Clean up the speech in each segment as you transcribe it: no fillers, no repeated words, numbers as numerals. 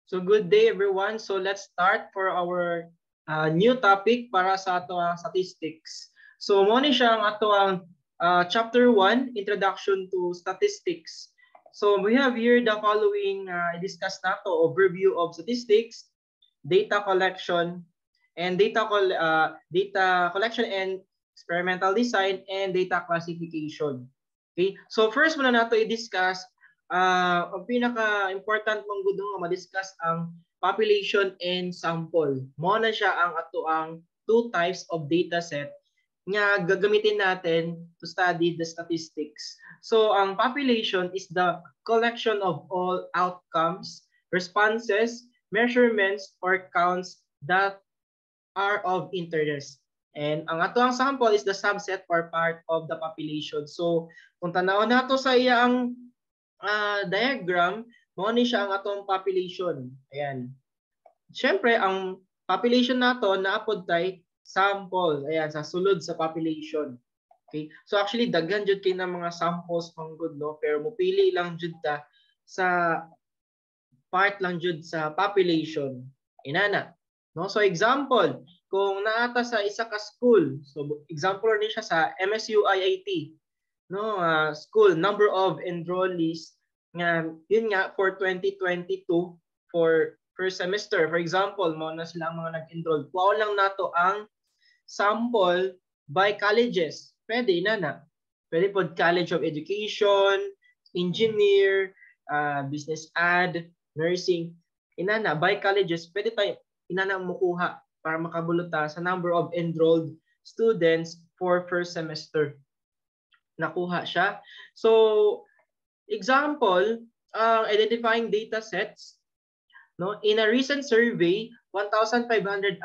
So good day, everyone. So let's start for our new topic para sa ato ang statistics. So mo ni siya ang ato ang chapter 1, Introduction to Statistics. So we have here the following discuss nato: overview of statistics, data collection, and data collection and experimental design and data classification. Okay? So first muna nato i-discuss ang pinaka-important man gud nga ma-discuss, ang population and sample. Mo na siya ang ato ang two types of data set nga gagamitin natin to study the statistics. So ang population is the collection of all outcomes, responses, measurements, or counts that are of interest. And ang ato ang sample is the subset or part of the population. So kung tan-awon nato sa iyang diagram, mao ni siya ang atong population. Ayan. Siyempre, ang population nato naa pod tay sample. Ayan, sa sulod sa population. Okay? So actually, daghan jud kay na mga samples man gud, no, pero mupili lang jud ta sa part lang jud sa population. Inana. No? So example, kung naa ta sa isa ka school, so example ni siya sa MSU IIT, no, school number of enrollees nga yun nga for 2022 for first semester, for example, mo na sila ang mga nag-enroll. Kuha lang nato ang sample by colleges. Pwede na na. Pwede pod College of Education, Engineer, Business Ad, Nursing. Inana, by colleges, pwede tayo inana mukuha para makabalo ta sa number of enrolled students for first semester. Nakuha siya. So, example, identifying data sets. No, in a recent survey, 1,500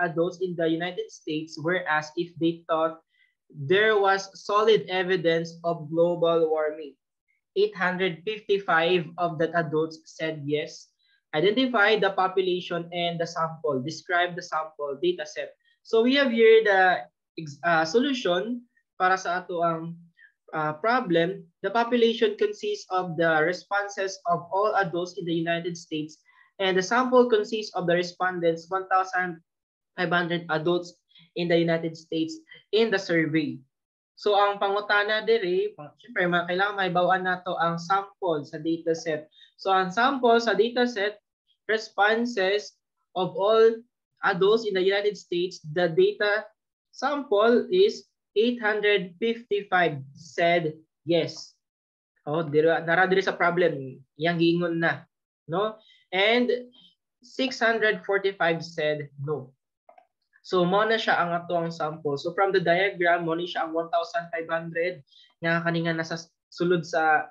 adults in the United States were asked if they thought there was solid evidence of global warming. 855 of the adults said yes. Identify the population and the sample. Describe the sample data set. So we have here the solution para sa ato ang problem. The population consists of the responses of all adults in the United States and the sample consists of the respondents, 1,500 adults in the United States in the survey. So ang pangutana diri, syempre kailangan mahibaw-an nato ang sample sa data set. So ang sample sa data set, responses of all adults in the United States, the data sample is 855 said yes. Oh, dira nara diri sa problem, iyang giingon na, no? And 645 said no. So mo na siya ang ato ang sample. So from the diagram, mo ni siya ang 1,500 nga kani nga nasa sulod sa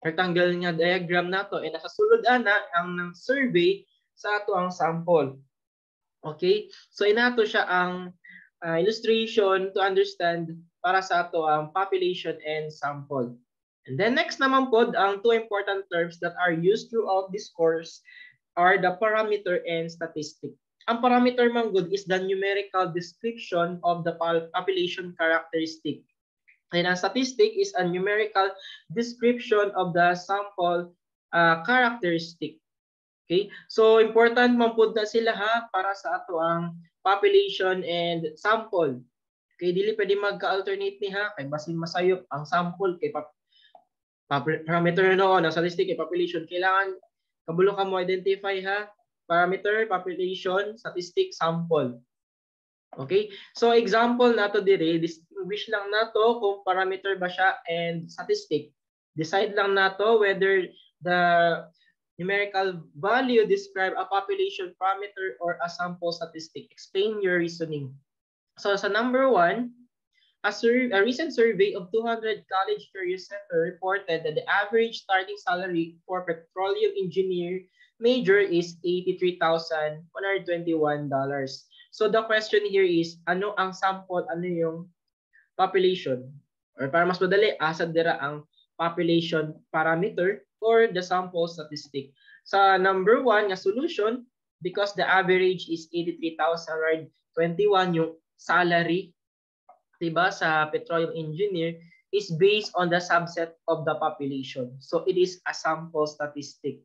rectangle nga diagram nato eh nasa sulod ana ang ng survey sa ato ang sample. Okay? So inato siya ang illustration to understand para sa ato ang population and sample. And then next naman pod, ang two important terms that are used throughout this course are the parameter and statistic. Ang parameter man gud is the numerical description of the population characteristic. And ang statistic is a numerical description of the sample characteristic. Okay? So important man pud na sila ha para sa ato ang population and sample. Okay, dili pwede magka-alternate ni ha kay basin masayop ang sample kay parameter noon, ang statistic kay population. Kailangan kabalo ka mo identify ha: parameter, population, statistic, sample. Okay? So example nato dire, distinguish lang nato kung parameter ba siya and statistic. Decide lang nato whether the numerical value describe a population parameter or a sample statistic. Explain your reasoning. So sa number one, a recent survey of 200 college career center reported that the average starting salary for petroleum engineer major is $83,121. So the question here is, ano ang sample, ano yung population? Or para mas madali, asa dira ang population parameter or the sample statistic? Sa number one nga solution, because the average is 83,021, yung salary, diba, sa petroleum engineer is based on the subset of the population. So it is a sample statistic.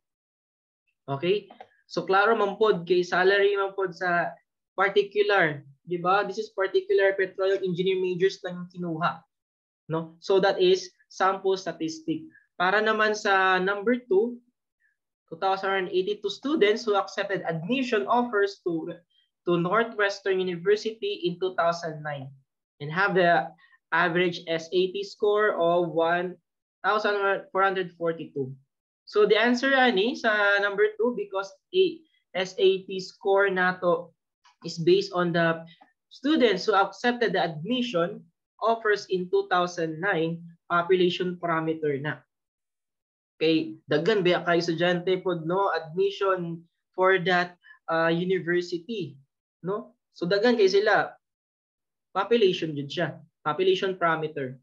Okay? So So klaro man pod kay salary man pod sa particular, di ba? This is particular petroleum engineer majors lang yung kinuha, no? So that is sample statistic. Para naman sa number 2, 2,082 students who accepted admission offers to Northwestern University in 2009 and have the average SAT score of 1,442. So the answer ani sa number 2, because a SAT score nato is based on the students who accepted the admission offers in 2009, population parameter na. Kay daghan ba kay estudyante pod, no, admission for that university, no? So daghan kay sila, population jud siya, population parameter.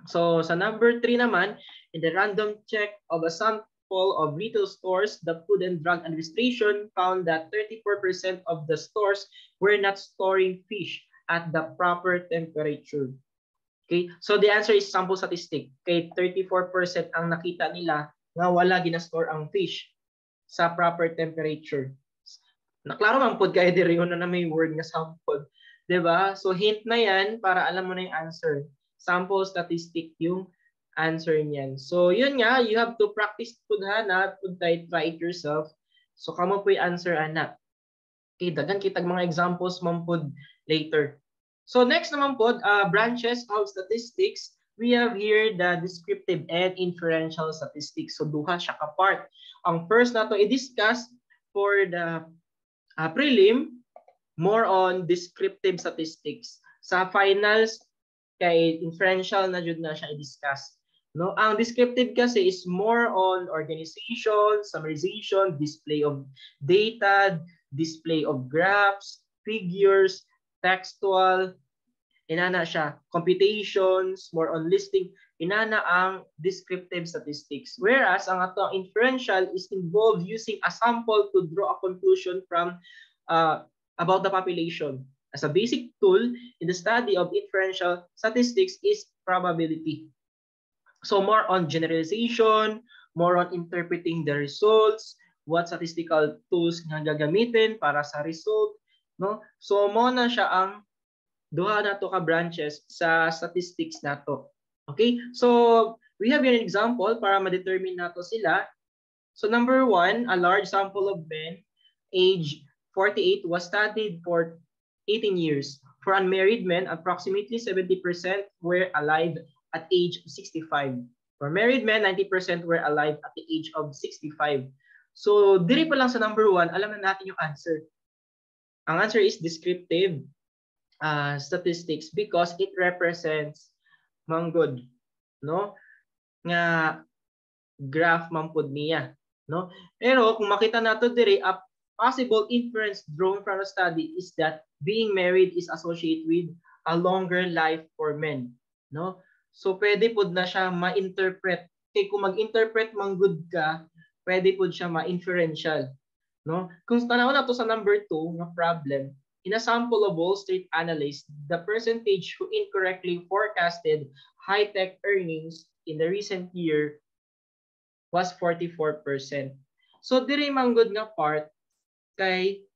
So sa number 3 naman, in the random check of a sample of retail stores, the Food and Drug Administration found that 34% of the stores were not storing fish at the proper temperature. Okay? So the answer is sample statistic. Okay, 34% ang nakita nila nga wala ginastore ang fish sa proper temperature. Naklaro man pod kay diri na na may word nga sample, 'di ba? So hint na 'yan para alam mo na yung answer. Sample statistic yung answer niyan. So yun nga, you have to practice pud ha na pud try it yourself. So kamo po yung answer ana. Okay, daghan kitag mga examples man pud later. So next naman po, branches of statistics. We have here the descriptive and inferential statistics. So duha siya ka part. Ang first nato i-discuss for the prelim, more on descriptive statistics. Sa finals, kay inferential na jud na siya i-discuss. No, ang descriptive kasi is more on organization, summarization, display of data, display of graphs, figures, textual, inana siya, computations, more on listing, inana ang descriptive statistics. Whereas ang ato ang inferential is involved using a sample to draw a conclusion from about the population. As a basic tool in the study of inferential statistics is probability. So more on generalization, more on interpreting the results, what statistical tools nga gagamitin para sa result, no? So mo na siya ang duha nato ka branches sa statistics nato. Okay? So we have an example para ma-determine nato sila. So number 1, a large sample of men age 48 was studied for 18 years. For unmarried men, approximately 70% were alive at age 65. For married men, 90% were alive at the age of 65. So, diri pa lang sa number 1, alam na natin yung answer. Ang answer is descriptive statistics because it represents manggod, no? Nga graph man pud niya, no? Pero kung makita nato diri, a possible inference drawn from the study is that being married is associated with a longer life for men, no? So pwede pud na siya ma-interpret. Kay kung mag-interpret man gud ka, pwede pud siya ma-inferential, no? Kung tanaw na to sa number 2 nga problem, in a sample of Wall Street analysts, the percentage who incorrectly forecasted high-tech earnings in the recent year was 44%. So diri man gud nga part kay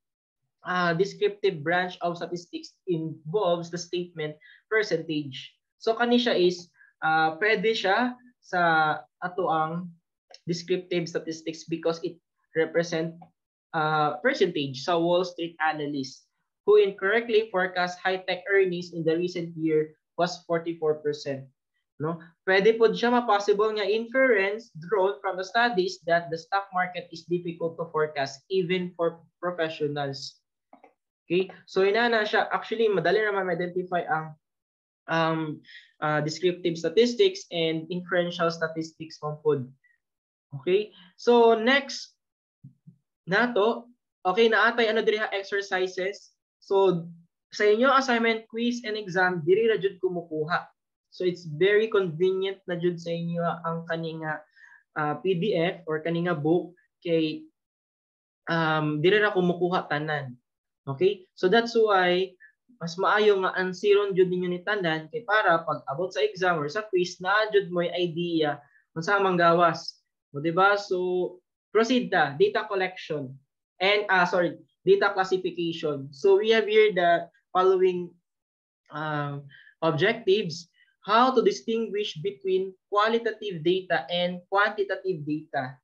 descriptive branch of statistics involves the statement percentage. So kani siya is pwede siya sa ato ang descriptive statistics because it represent percentage sa Wall Street analysts who incorrectly forecast high-tech earnings in the recent year was 44%. No? Pwede po siya ma-possible nga inference drawn from the studies that the stock market is difficult to forecast even for professionals. Okay? So inana siya, actually madali naman ma-identify ang descriptive statistics and inferential statistics man pod. Okay? So next nato, okay, naatay ano diri ha, exercises. So sa inyo assignment, quiz and exam, diri ra jud kumukuha. So it's very convenient na jud sa inyo ang kani nga PDF or kani nga book kay diri ra kumukuha tanan. Okay? So that's why mas maayo nga ansiron jud ninyo ni tanan kay para pag abot sa exam or sa quiz, naa jud mo'y idea unsa mang gawas. O, di ba? So proceed ta, data collection. And sorry, data classification. So we have here the following objectives: how to distinguish between qualitative data and quantitative data.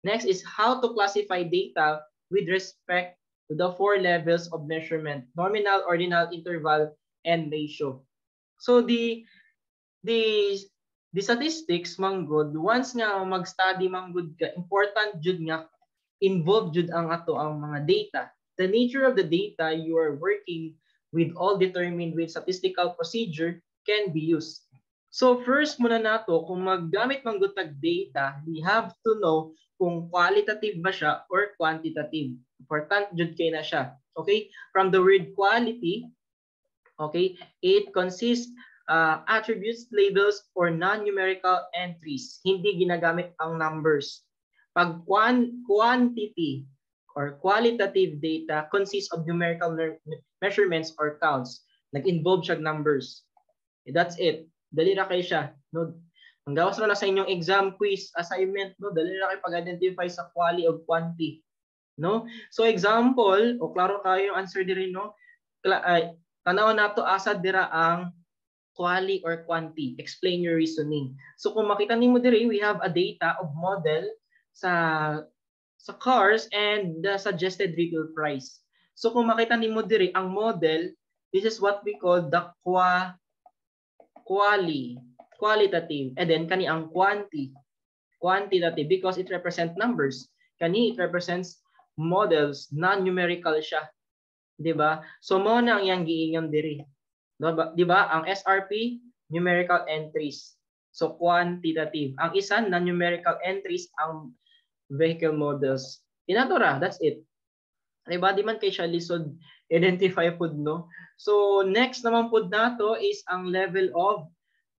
Next is how to classify data with respect to the four levels of measurement: nominal, ordinal, interval, and ratio. So the statistics manggod, once nga mag-study manggod ka, important jud nga involved jud ang ato ang mga data. The nature of the data you are working with, all determined with statistical procedure can be used. So first muna nato, kung maggamit man gud tag data, we have to know kung qualitative ba siya or quantitative. Important jud kay na siya. Okay? From the word "quality", okay, it consists attributes, labels, or non-numerical entries. Hindi ginagamit ang numbers. Pag quantity or qualitative data consists of numerical measurements or counts. Nag-involve siya numbers. That's it. Dali ra kay siya. No? Ang gawas ra na sa inyong exam, quiz, assignment, no? Dali ra kay pag-identify sa quali o quanti. No? So example, o klaro kayo yung answer diri, no? Ay, tanaw nato asa dira ang quali or quanti. Explain your reasoning. So kung makita nimo diri, we have a data of model sa cars and the suggested retail price. So kung makita nimo diri ang model, this is what we call the quali, qualitative. And then kani ang quanti, quantitative because it represents numbers. Kani, it represents models, non-numerical siya. 'Di ba? So mo na ang iyang giingon diri. 'Di ba? Ang SRP, numerical entries. So quantitative. Ang isa, non-numerical entries ang vehicle models. Inato ra, that's it. 'Di ba? Di man kay siya lisod identify pud, no? So next naman pud nato is ang level of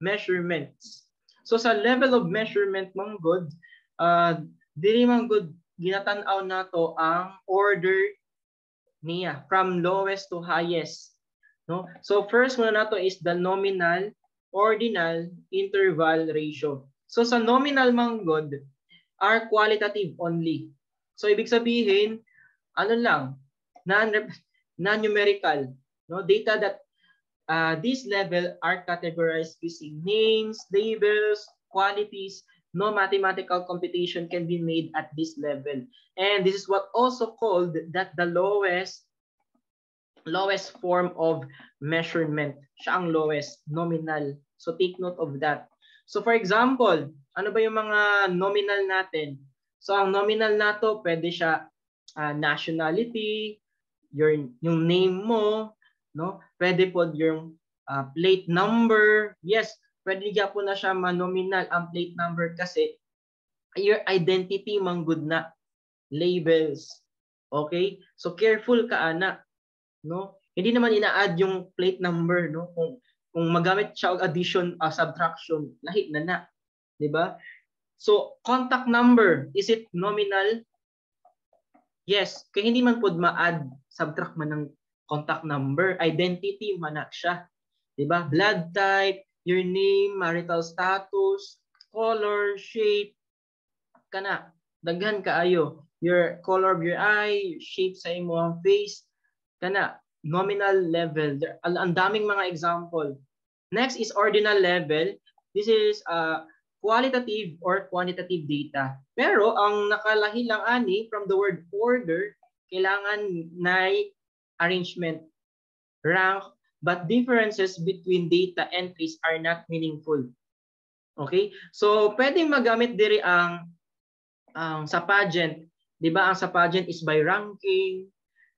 measurements. So sa level of measurement man gud, diri man gud ginatan-aw nato ang order niya from lowest to highest. No? So first muna nato is the nominal, ordinal, interval, ratio. So sa nominal man gud are qualitative only. So ibig sabihin, ano lang, non-numerical, no? Data that this level are categorized using names, labels, qualities. No mathematical computation can be made at this level. And this is what also called that the lowest form of measurement. Siya ang lowest, nominal. So take note of that. So for example, ano ba yung mga nominal natin? So ang nominal nato, pwede siya nationality, yung name mo, no? Pwede po yung plate number. Yes, pwede po na siya manominal ang plate number kasi your identity man gud na, labels. Okay? So careful ka ana, no? Hindi naman ina-add yung plate number, no? Kung magamit siya og addition, subtraction, lahi na na, 'di ba? So contact number, is it nominal? Yes, kay hindi man pod ma-add, subtract man ng contact number, identity man na siya. 'Di ba? Blood type, your name, marital status, color, shape, kana daghan kaayo. Your color of your eye, shape sa imong face, kana nominal level. There, ang daming mga example. Next is ordinal level. This is qualitative or quantitative data. Pero ang nakalahi lang ani from the word "order", kailangan na arrangement, rank, but differences between data entries are not meaningful. Okay? So, pwedeng magamit diri ang sa pageant. 'Di ba? Ang sa pageant is by ranking,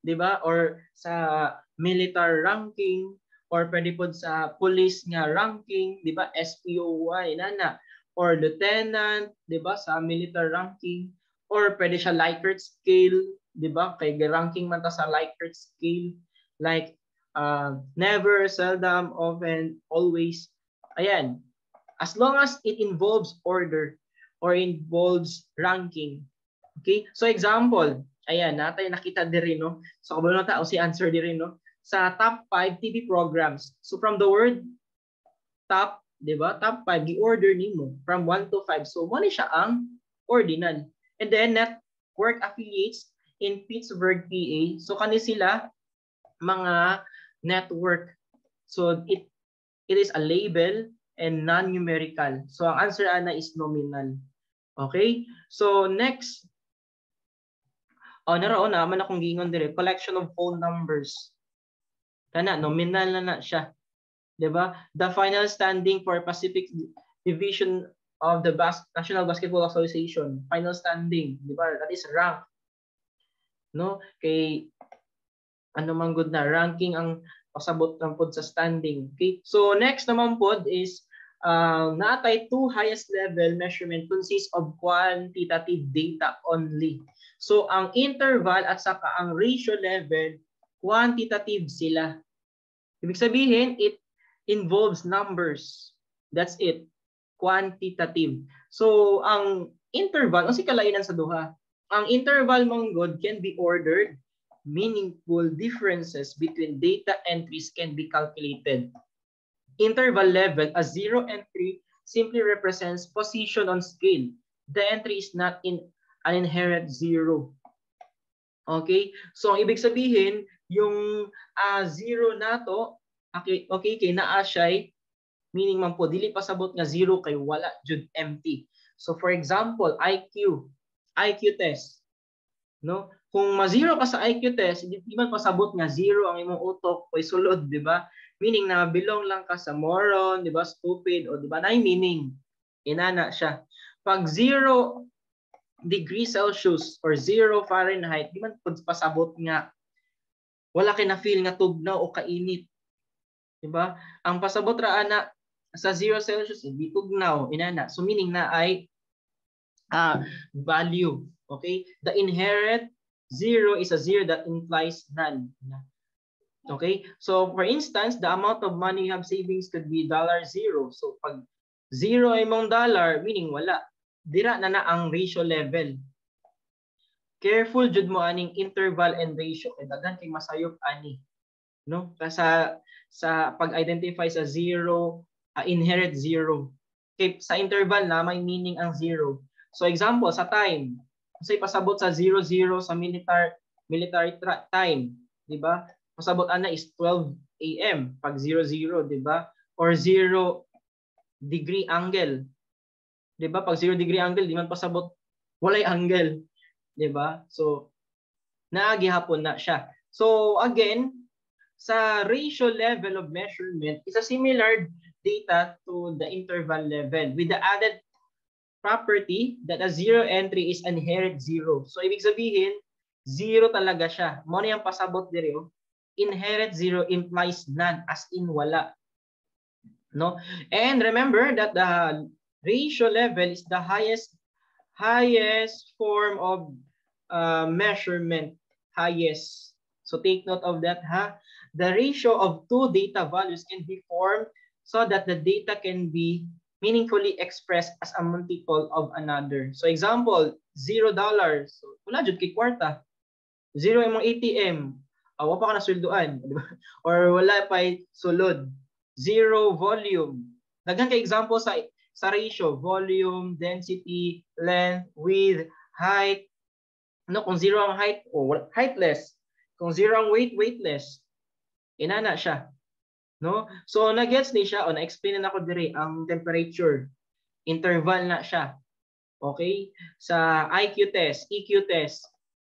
'di ba? Or sa military ranking or pwede pod sa police nga ranking, 'di ba? SPOY nana or lieutenant, 'di ba? Sa military ranking or pwede siya Likert scale, 'di ba? Kay ranking man ta sa Likert scale, like never, seldom, often, always. Ayan. As long as it involves order or involves ranking. Okay? So example, ayan, natay nakita diri, no. So kabalo na ta si answer diri, no. Sa top 5 TV programs. So from the word "top", 'di ba? Top 5, gi-order nimo from 1 to 5. So mo ni siya ang ordinal. And then network affiliates, in Pittsburgh, PA. So kani sila mga network. So it is a label and non-numerical. So ang answer ana is nominal. Okay? So next, oh, naroon na man akong giingon dire, collection of phone numbers. Kana nominal na na siya. 'Di ba? The final standing for Pacific Division of the National Basketball Association, final standing, 'di ba? That is rank. No? Kay ano man gud na ranking ang pasabot ng pod sa standing. Okay? So next naman pod is natay two highest level measurement consists of quantitative data only. So ang interval at saka ang ratio level, quantitative sila. Ibig sabihin, it involves numbers. That's it. Quantitative. So ang interval, ang kalainan sa duha? Ang interval man gud can be ordered, meaningful differences between data entries can be calculated. Interval level, a zero entry simply represents position on scale. The entry is not in an inherent zero. Okay? So, ang ibig sabihin, yung zero nato, okay, kay naa siya, meaning man po, dili pasabot nga zero kay wala jud, empty. So, for example, IQ test. No? Kung ma-zero ka sa IQ test, hindi man pasabot nga zero ang imong utok o sulod, di ba? Meaning na belong lang ka sa moron, di ba? Stupid, o di ba? Na meaning. Inana siya. Pag 0 degree Celsius or 0 Fahrenheit, di man pasabot nga wala kay na feel nga tugnaw o kainit. Di ba? Ang pasabot ra ana sa 0 Celsius, hindi tugnaw, inana. So meaning na ay value. Okay? The inherent zero is a zero that implies none. Okay? So for instance, the amount of money you have savings could be $0. So pag zero ay mong dollar, meaning wala. Dira na na ang ratio level. Careful jud mo aning interval and ratio kay daghan kay masayop ani. No? Kasi sa pag-identify sa zero, inherent zero. Okay, sa interval na may meaning ang zero. So example sa time, kasi pasabot sa 00 sa military time, di ba? Pasabot ana is 12 AM pag 00, di ba? Or 0 degree angle. Di ba? Pag 0 degree angle, di man pasabot walay angle, di ba? So naa gihapon na siya. So again, sa ratio level of measurement is a similar data to the interval level with the added property that a zero entry is inherent zero. So ibig sabihin, zero talaga siya. Mo na yung pasabot diri oh. Inherent zero implies none, as in wala. No? And remember that the ratio level is the highest form of measurement. Highest. So take note of that, ha? The ratio of two data values can be formed so that the data can be meaningfully expressed as a multiple of another. So example, $0. So wala jud kay kwarta. Zero imong ATM. Wa pa ka nasweldoan, di ba? Or wala pa sulod. Zero volume. Daghan kay example sa ratio, volume, density, length, width, height. No, kung zero ang height, oh, heightless. Kung zero ang weight, weightless. Inana siya. No? So na-gets ni siya o na-explain na nako diri ang temperature. Interval na siya. Okay? Sa IQ test, EQ test,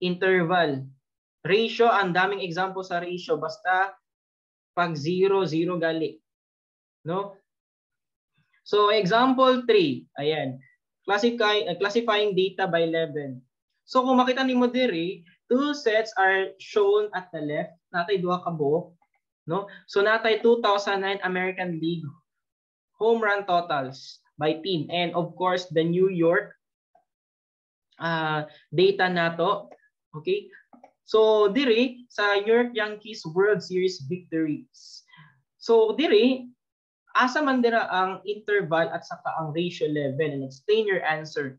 interval. Ratio, ang daming example sa ratio basta pag 0, 0 gali. No? So example 3, ayan. Classifying data by level. So kung makita nimo diri, two sets are shown at the left. Natay duha ka buok, no? So natay 2009 American League home run totals by team and of course the New York data nato. Okay? So diri sa New York Yankees World Series victories. So diri asa man dira ang interval at saka ang ratio level, and explain your answer.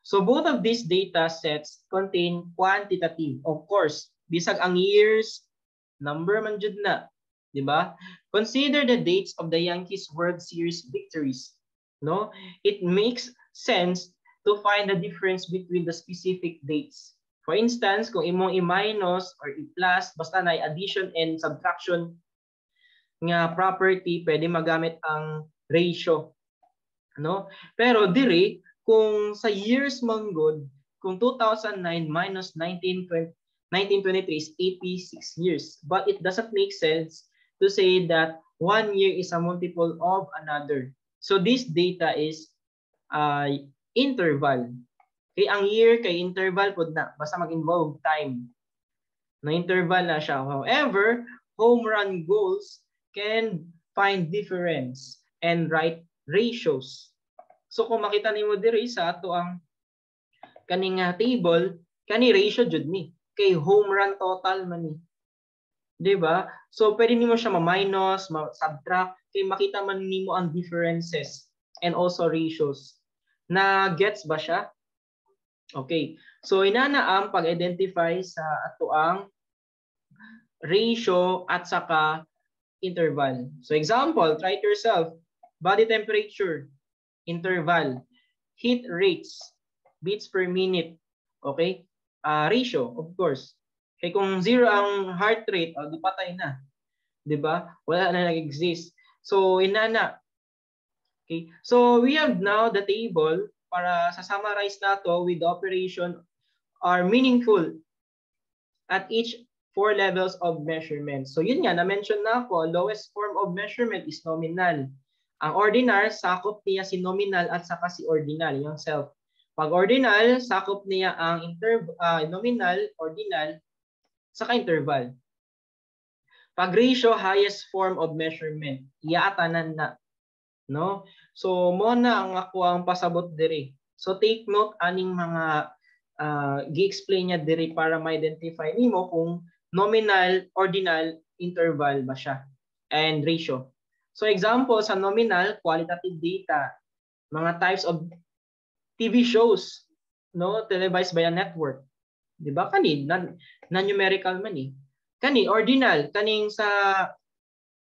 So both of these data sets contain quantitative. Of course, bisag ang years number man jud na, di ba? Consider the dates of the Yankees World Series victories. No? It makes sense to find the difference between the specific dates. For instance, kung imong i-minus or i-plus, basta na addition and subtraction nga property, pwede magamit ang ratio. No? Pero diri, kung sa years man gud, kung 2009 minus 1923 is 86 years. But it doesn't make sense to say that one year is a multiple of another. So this data is interval. Kay ang year kay interval pod na, basta mag-involve time. Na interval na siya. However, home run goals can find difference and write ratios. So kung makita nimo diri sa ato ang kaning table, kani ratio jud ni kay home run total man ni. 'Di ba? So pwede nimo siya ma-minus, ma-subtract kay makita man nimo ang differences and also ratios. Na gets ba siya? Okay. So inana ang pag-identify sa ato ang ratio at saka interval. So example, try it yourself. Body temperature, interval. Heat rates, beats per minute. Okay? Ratio, of course. Kay kung zero ang heart rate, oh, di patay na. 'Di ba? Wala na nag-exist. So inana. Okay. So we have now the table para sa summarize nato with the operation are meaningful at each four levels of measurement. So yun nga, na-mention na ako, lowest form of measurement is nominal. Ang ordinal, sakop niya si nominal at saka si ordinal, yung self. Pag ordinal, sakop niya ang nominal, ordinal, saka interval. Pag ratio, highest form of measurement. Iyaatanan na. No? So, mo na ang ako ang pasabot diri. So, take note aning mga gi-explain niya diri para ma-identify nimo kung nominal, ordinal, interval ba siya and ratio. So example sa nominal, qualitative data, mga types of TV shows, no, televised by a network. 'Di ba kani non-numerical man eh. Kani ordinal, kaning sa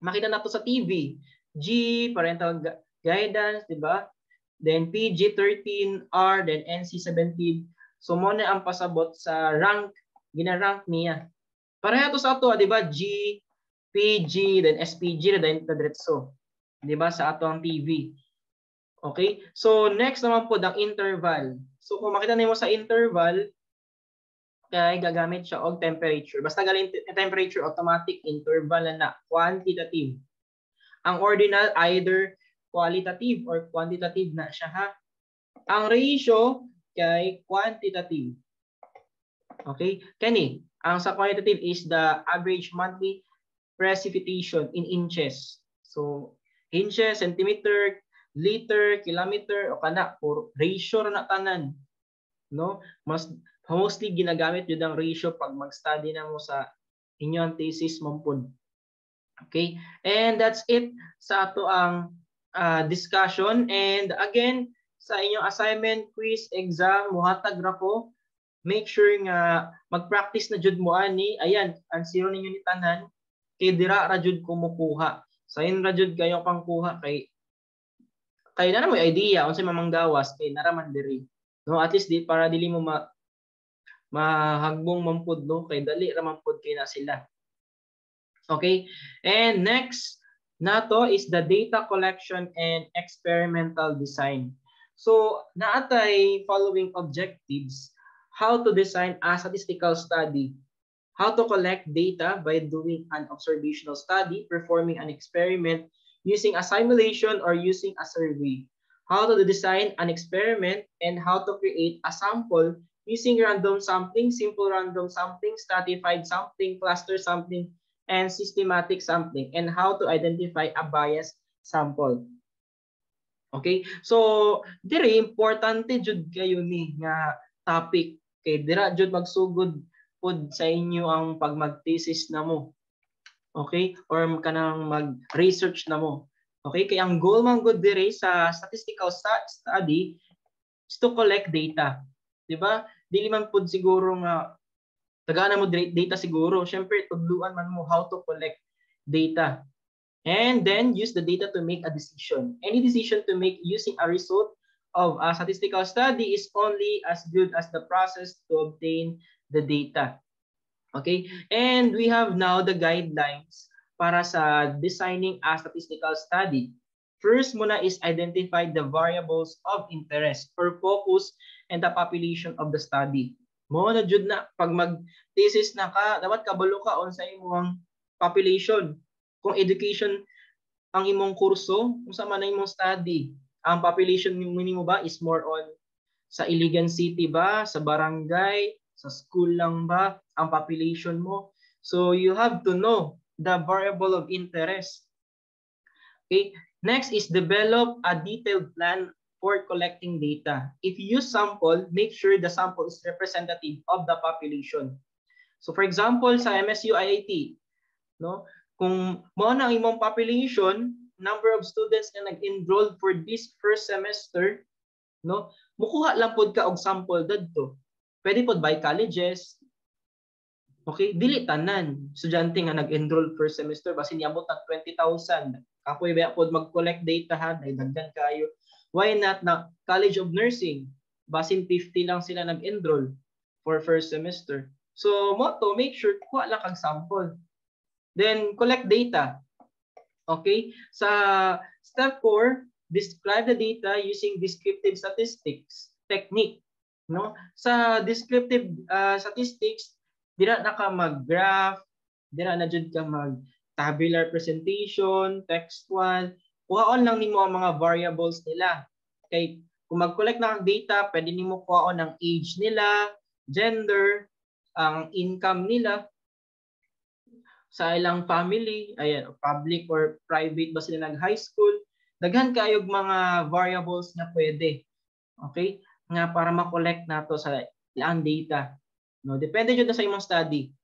makita nato sa TV, G, parental guidance, 'di ba? Then PG-13, R, then NC-17. So mo na ang pasabot sa rank, gina-rank niya. Pareha to sa ato, 'di ba? G, PG, then SPG, then diretso. 'Di ba sa ato ang TV. Okay? So next naman po ang interval. So kung makita nimo sa interval, kay gagamit siya og temperature. Basta galing temperature, automatic interval na na, quantitative. Ang ordinal, either qualitative or quantitative na siya ha. Ang ratio kay quantitative. Okay? Kani, ang sa quantitative is the average monthly precipitation in inches. So, inches, centimeter, liter, kilometer, o kana, for ratio ra na tanan. No? Mas mostly ginagamit yun ang ratio pag mag-study na mo sa inyong thesis man pud. Okay? And that's it sa ato ang discussion. And again, sa inyong assignment, quiz, exam, muhatag ra ko. Make sure nga mag-practice na jud mo ani. Ayan, ang zero ninyo ni tanan kay dira ra jud kumukuha. Sayin ra jud kayo pangkuha kay kay na mo idea unsay mamanggawas kay naraman diri. No, at least di para dili mo ma mahagbong man pud, no, kay dali ra man pud kay na sila. Okay? And next nato is the data collection and experimental design. So, naatay following objectives: how to design a statistical study, how to collect data by doing an observational study, performing an experiment, using a simulation or using a survey, how to design an experiment, and how to create a sample using random sampling, simple random sampling, stratified sampling, cluster sampling, and systematic sampling, and how to identify a biased sample. Okay? So, dire importante jud kayo ni nga topic kay dira jud magsugod pud sa inyo ang pag mag-thesis na mo. Okay? Or kanang mag-research na mo. Okay? Kay ang goal man gud dire sa statistical study is to collect data. Di ba? Dili man pud siguro nga tagaan mo data siguro. Syempre, tudluan man mo how to collect data. And then use the data to make a decision. Any decision to make using a result of a statistical study is only as good as the process to obtain the data. Okay? And we have now the guidelines para sa designing a statistical study. First muna is identify the variables of interest or focus and the population of the study. Mao na jud na pag mag-thesis na ka, dapat kabalo ka unsa imong population. Kung education ang imong kurso, unsa man ang imong study. Ang population nimo ba is more on sa Iligan City ba, sa barangay, sa school lang ba ang population mo? So you have to know the variable of interest. Okay? Next is develop a detailed plan for collecting data. If you use sample, make sure the sample is representative of the population. So for example, sa MSU IIT, no, kung mao na ang imong population, number of students na nag-enroll for this first semester, no, mukuha lang pod ka og sample dadto. Pwede pod by colleges. Okay, dili tanan estudyante nga nag-enroll first semester, basin niabot nag 20,000. Kapoy ba pod mag-collect data ha, ay daghan kayo. Why not na College of Nursing? Basin 50 lang sila nag-enroll for first semester. So mao to, make sure kuha lang kag sample. Then collect data. Okay? Sa step 4, describe the data using descriptive statistics technique, no? Sa descriptive statistics, dira na ka mag-graph, dira na jud ka mag tabular presentation, textual. Kuhaon lang nimo ang mga variables nila. Kay kung mag-collect na kag data, pwede nimo kuhaon ang age nila, gender, ang income nila, sa ilang family, ayan, public or private ba sila nag-high school. Daghan kayog mga variables na pwede. Okay? Nga para ma-collect nato sa ilang data. No, depende jud na sa imong study.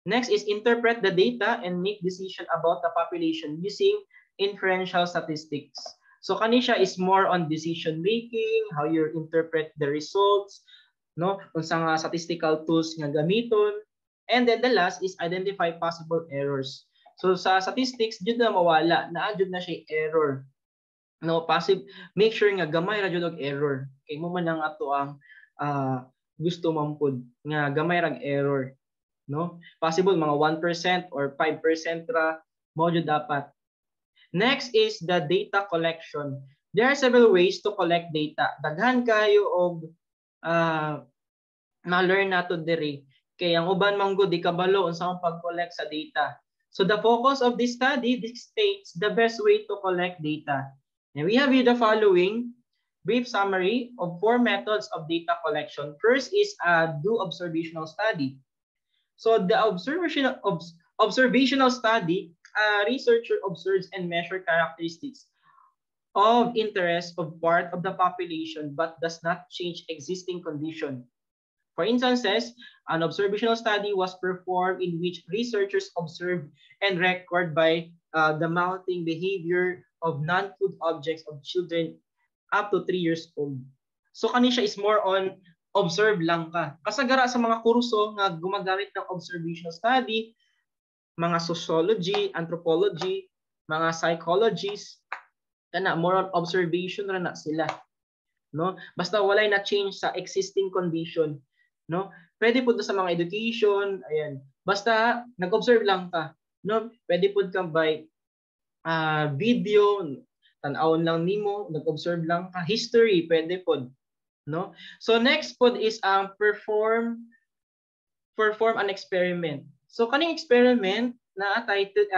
Next is interpret the data and make decision about the population using inferential statistics. So kani siya is more on decision making, how you interpret the results, no? Unsa nga statistical tools nga gamiton. And then the last is identify possible errors. So sa statistics jud na mawala, naa jud na siya error. No, possible make sure nga gamay ra jud og error. Kay mao man ang ato ang gusto man pud nga gamay rag error, no? Possible mga 1% or 5% ra mao jud dapat. Next is the data collection. There are several ways to collect data. Daghan kayo og ma-learn nato diri. Kay ang uban man gud di kabalo unsa ang pag-collect sa data. So the focus of this study dictates the best way to collect data. And we have here the following brief summary of four methods of data collection. First is a do observational study. So the observational study, a researcher observes and measure characteristics of interest of part of the population but does not change existing condition. For instances, an observational study was performed in which researchers observed and record by the mouthing behavior of non-food objects of children up to 3 years old. So kani siya is more on observe lang ka. Kasagara sa mga kurso nga gumagamit ng observational study, mga sociology, anthropology, mga psychologists, kana more on observation ra na sila. No? Basta walay na change sa existing condition, no? Pwede pud sa mga education, ayan. Basta nag-observe lang ka, no? Pwede pud kang by video, tan-awon lang nimo, nag-observe lang ka. History, pwede pod, no? So next pod is ang perform an experiment. So kaning experiment na title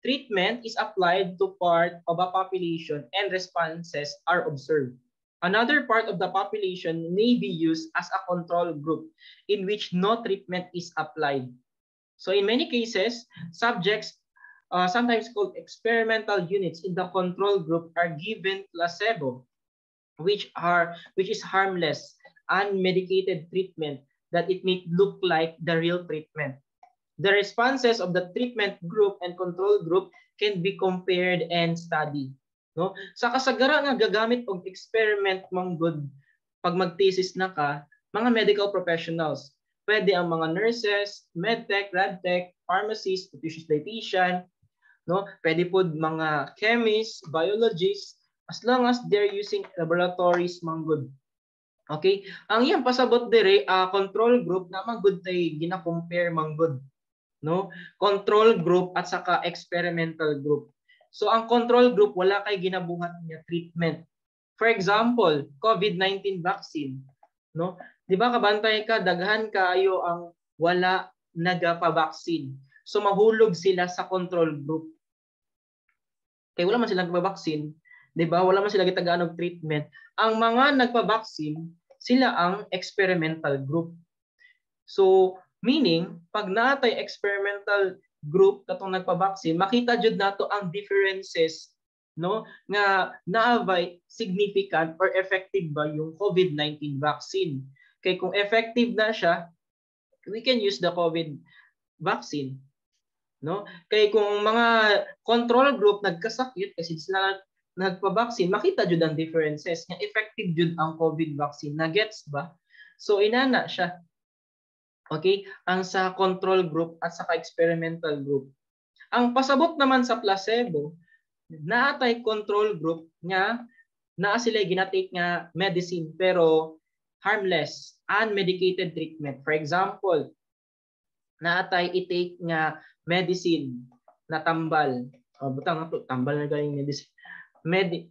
treatment is applied to part of a population and responses are observed. Another part of the population may be used as a control group in which no treatment is applied. So in many cases, subjects, sometimes called experimental units, in the control group are given placebo, which is harmless, unmedicated treatment that it may look like the real treatment. The responses of the treatment group and control group can be compared and studied. No? Sa kasagara nga gagamit og experiment man gud pag mag-thesis na ka, mga medical professionals. Pwede ang mga nurses, medtech, radtech, pharmacists, nutritionist, dietitian, no? Pwede pod mga chemists, biologists, as long as they're using laboratories man gud. Okay? Ang iyang pasabot dire, control group na man gud tay gina-compare man gud, no? Control group at saka experimental group. So ang control group, wala kay ginabuhat nga treatment. For example, COVID-19 vaccine, no? Di ba kabantay ka, daghan kaayo ang wala nagapa-vaccine. So mahulog sila sa control group. Kay wala man sila nagpa-vaccine, 'di ba? Wala man sila gitagaan og treatment. Ang mga nagpa-vaccine, sila ang experimental group. So, meaning, pag naatay experimental group katong nagpa-vaccine, makita jud nato ang differences, no, nga naa bay significant or effective ba yung COVID-19 vaccine. Kay kung effective na siya, we can use the COVID vaccine, no? Kay kung mga control group nagkasakit kasi sila nagpa-vaccine, makita jud ang differences nga effective jud ang COVID vaccine. Na gets ba? So inana siya. Okay? Ang sa control group at saka experimental group. Ang pasabot naman sa placebo, naatay control group nga naa sila ginatake nga medicine pero harmless, unmedicated treatment. For example, naatay i-take nga medicine na tambal. O, butang nga tambal na galing medicine.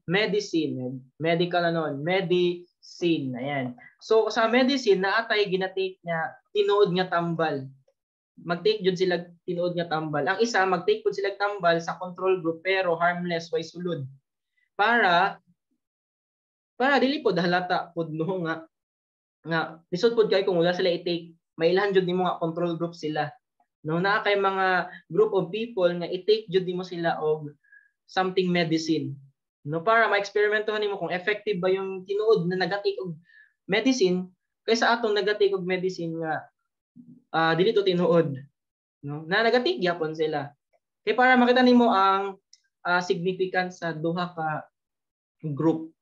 Medicine, medical ano, medicine, ayan. So sa medicine naatay ginatake nga tinuod nga tambal. Mag-take jud sila tinuod nga tambal. Ang isa, mag-take pud sila tambal sa control group pero harmless, way sulod. Para dili pod halata pod, no, nga lisod pod kay kung wala sila i-take, mailhan jud nimo nga control group sila. No, naa kay mga group of people nga i-take jud nimo sila og something medicine, no, para ma-eksperimentohan nimo kung effective ba yung tinuod na nagatake og medicine kaysa atong nagatake og medicine nga dili to tinuod, no, na nagatake gyapon sila, kay para makita nimo ang significance sa duha ka group.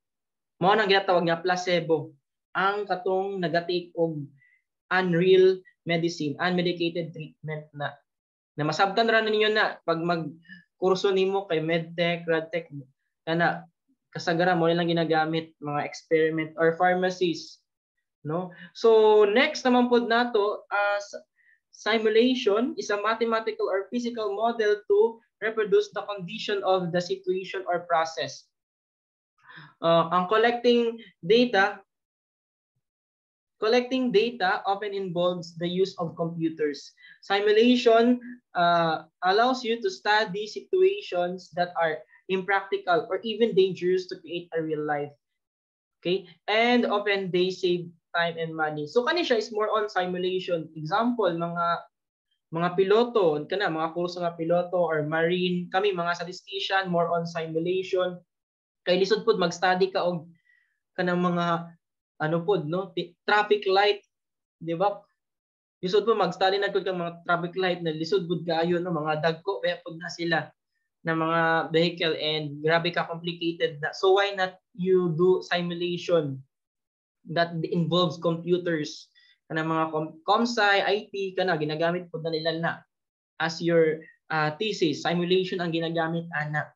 Mao nang ginatawag nga placebo, ang katong nagatake og unreal medicine, unmedicated treatment na na masabtan ra ninyo na pag mag kurso nimo kay medtech, radtech, kana kasagaran mo nilang ginagamit mga experiment or pharmacies, no? So next naman pod nato, as simulation is a mathematical or physical model to reproduce the condition of the situation or process. Ang collecting data often involves the use of computers. Simulation allows you to study situations that are impractical or even dangerous to create a real life. Okay? And often they save time and money. So kani siya is more on simulation. Example, mga piloto, kana mga kurso nga piloto or marine, kami mga statistician, more on simulation. Kay lisod pud mag-study ka og kanang mga ano pod, no, traffic light, di ba? Lisod po mag-study na pud kang mga traffic light na lisod pud kaayo, no, mga dagko ba pud na sila na mga vehicle and grabe ka complicated na. So why not you do simulation that involves computers, kana mga comsci, IT, kana ginagamit pud na nila na as your thesis, simulation ang ginagamit ana.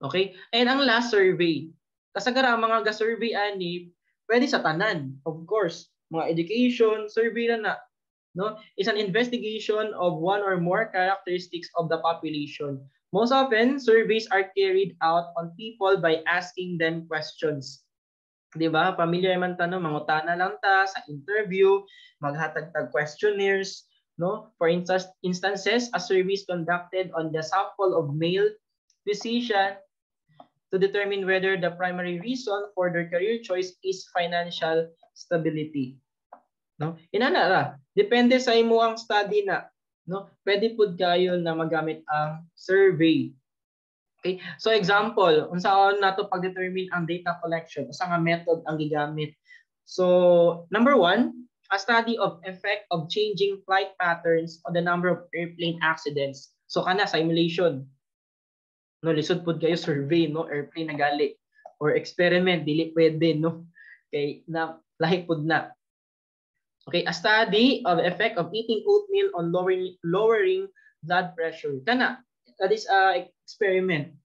Okay? And ang last, survey. Kasagara ang mga ga-survey ani pwede sa tanan, of course. Mga education, survey na na. No? Is an investigation of one or more characteristics of the population. Most often, surveys are carried out on people by asking them questions. 'Di ba? Familiar man ta, no, mangutana lang ta sa interview, maghatag tag questionnaires, no? For instances, a survey is conducted on the sample of male physician to determine whether the primary reason for their career choice is financial stability. No? Inana ra. Depende sa imo ang study na, no? Pwede pud kayo na magamit ang survey. Okay? So example, unsaon nato pag-determine ang data collection, usa nga method ang gigamit. So number one, a study of effect of changing flight patterns on the number of airplane accidents. So kana simulation. No, lisod pud kayo survey, no, airplane na gali or experiment, dili pwede, no, kay na lahi pud na. Okay, a study of the effect of eating oatmeal on lowering blood pressure. Kana, that is a experiment.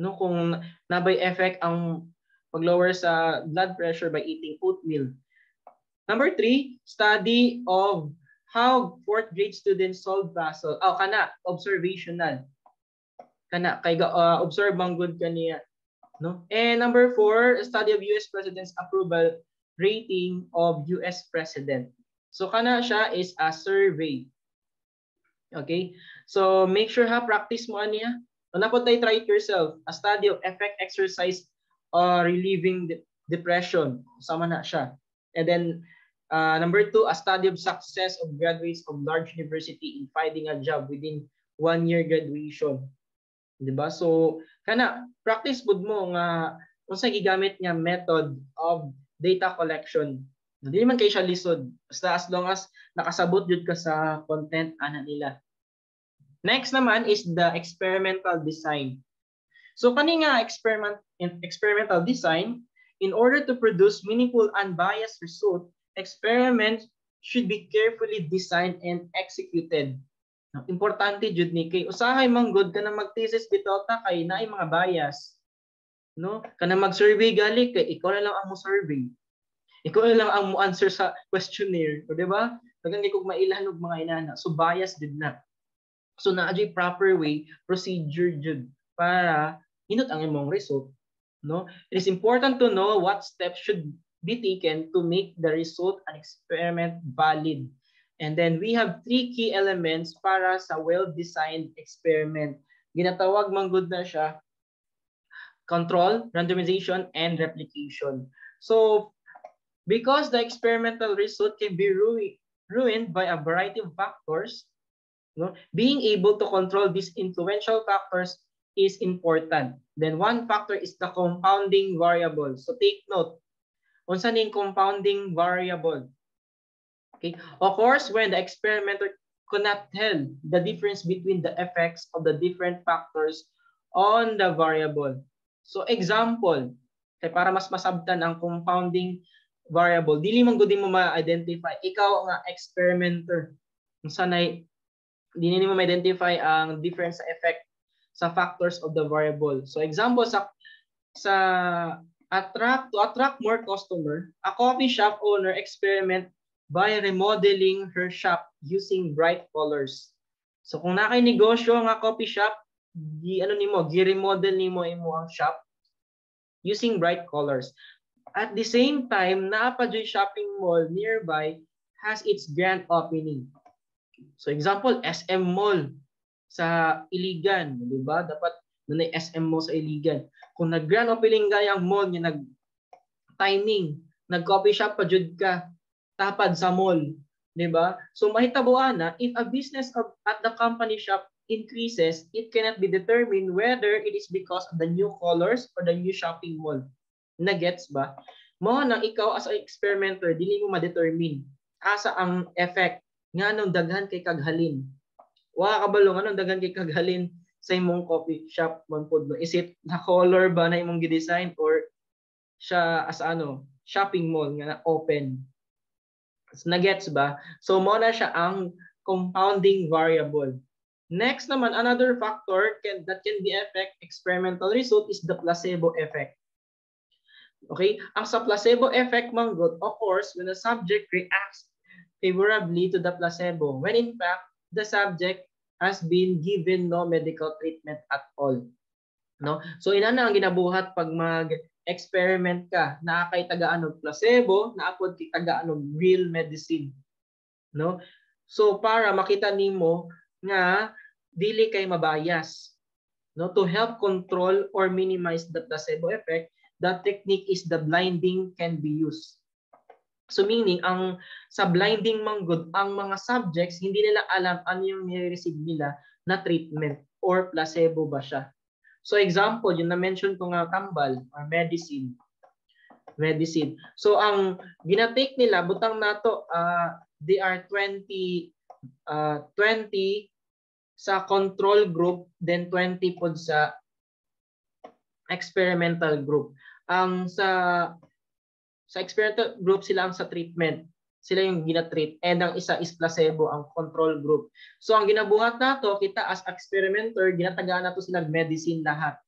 No, kung nabay effect ang Pag-lower sa blood pressure by eating oatmeal. Number three, study of how fourth grade students solve puzzle. Oh, kana, observational. Kana, kay observe man gud kaniya. No? And number four, study of US president's approval rating of US president. So kana siya is a survey. Okay? So make sure ha, practice mo aniya. Una po tayo, try it yourself. A study of effect exercise relieving depression. Sama na siya. And then number two, a study of success of graduates of large university in finding a job within one year graduation. Di ba? So, kana, practice pud mo nga unsa gigamit nga method of data collection. Hindi man kay siya lisod. Basta as long as nakasabot jud ka sa content ana nila. Next naman is the experimental design. So kani nga experimental design, in order to produce meaningful, unbiased result, experiment should be carefully designed and executed. Importante jud ni kay usahay man gud kana mag-thesis bitaw ta kay naay mga bias. No? Kana mag-survey gali kay ikaw na lang ang mo survey. Ikaw na lang ang mo answer sa questionnaire, o di ba? Daghang kay kog mailhan og mga inana. So bias jud na. So naa proper way, procedure jud para hinot ang imong result, no? It is important to know what steps should be taken to make the result an experiment valid. And then we have three key elements para sa well-designed experiment. Ginatawag man gud na siya control, randomization, and replication. So because the experimental result can be ruined by a variety of factors, no, being able to control these influential factors is important. Then one factor is the confounding variable. So take note. Unsa ning confounding variable? Okay. Of course, when the experimenter could not tell the difference between the effects of the different factors on the variable. So example, kay para mas masabtan ang confounding variable, dili man gud mo ma-identify ikaw nga experimenter. Unsa nay dili nimo ma-identify ang difference sa effect sa factors of the variable. So example, sa attract to attract more customer, a coffee shop owner experiment by remodeling her shop using bright colors. So kung naa kay negosyo nga coffee shop, gi ano nimo, gi-remodel nimo imo ang shop using bright colors. At the same time, naa pa shopping mall nearby has its grand opening. So example, SM Mall sa Iligan, di ba? Dapat na SM Mall sa Iligan. Kung nag-grand opening gaya ang mall niya, nag timing, nag-coffee shop pa jud ka tapad sa mall, di ba? So mahitabo ana, if a business at the company shop increases, it cannot be determined whether it is because of the new colors or the new shopping mall. Na-gets ba? Mao nang ikaw as an experimenter, dili mo ma-determine asa ang effect, nganong daghan kay kaghalin. Wa kabalo nganong daghan kay kaghalin sa imong coffee shop man pod, no? Is it na color ba na imong gi-design or siya as ano, shopping mall nga na open? Na-gets ba? So mao na siya ang confounding variable. Next naman, another factor that can be affect experimental result is the placebo effect. Okay? Ang sa placebo effect man gud occurs when the subject reacts favorably to the placebo when in fact the subject has been given no medical treatment at all. No? So inana ang ginabuhat pag mag-experiment ka, naa kay tagaan og placebo, naa pod kay tagaan og real medicine. No? So para makita nimo nga dili kay mabayas. No, to help control or minimize the placebo effect, the technique is the blinding can be used. So meaning, ang sa blinding man gud, ang mga subjects, hindi nila alam ano yung nire-receive nila na treatment or placebo ba siya. So example, yung na-mention ko nga tambal or medicine. Medicine. So ang ginatake nila, butang nato, they are 20 sa control group, then 20 pod sa experimental group. Ang sa experimental group, sila ang sa treatment. Sila yung ginatreat and ang isa is placebo, ang control group. So ang ginabuhat nato, kita as experimenter, ginatagaan nato sila medicine lahat.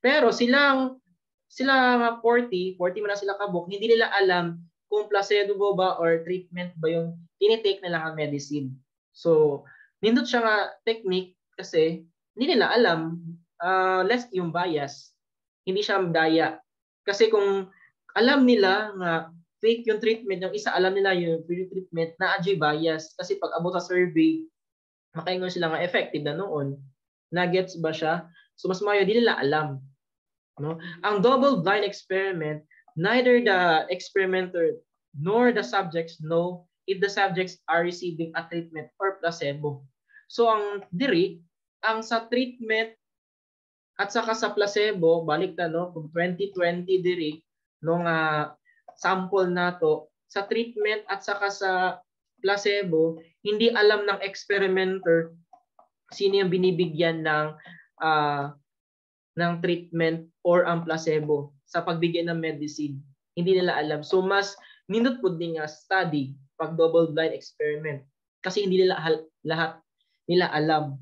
Pero silang Sila nga 40, 40 man na sila kabuok, hindi nila alam kung placebo ba or treatment ba yung tinitake nila nga medicine. So, nindot siya nga technique kasi hindi nila alam, less yung bias. Hindi siya daya. Kasi kung alam nila nga fake yung treatment, yung isa alam nila yung free treatment, na bias. Kasi pag abot sa survey, makaingon sila nga effective na noon. Nagets ba siya? So mas mayo, di nila alam. No? Ang double blind experiment, neither the experimenter nor the subjects know if the subjects are receiving a treatment or placebo. So ang diri, ang sa treatment at saka sa placebo, balik ta, no, kung 2020 diri no nga sample nato, sa treatment at saka sa placebo, hindi alam ng experimenter sino yung binibigyan ng treatment or ang placebo sa pagbigay ng medicine. Hindi nila alam. So mas nindot pud ni nga study pag double blind experiment kasi hindi nila lahat nila alam,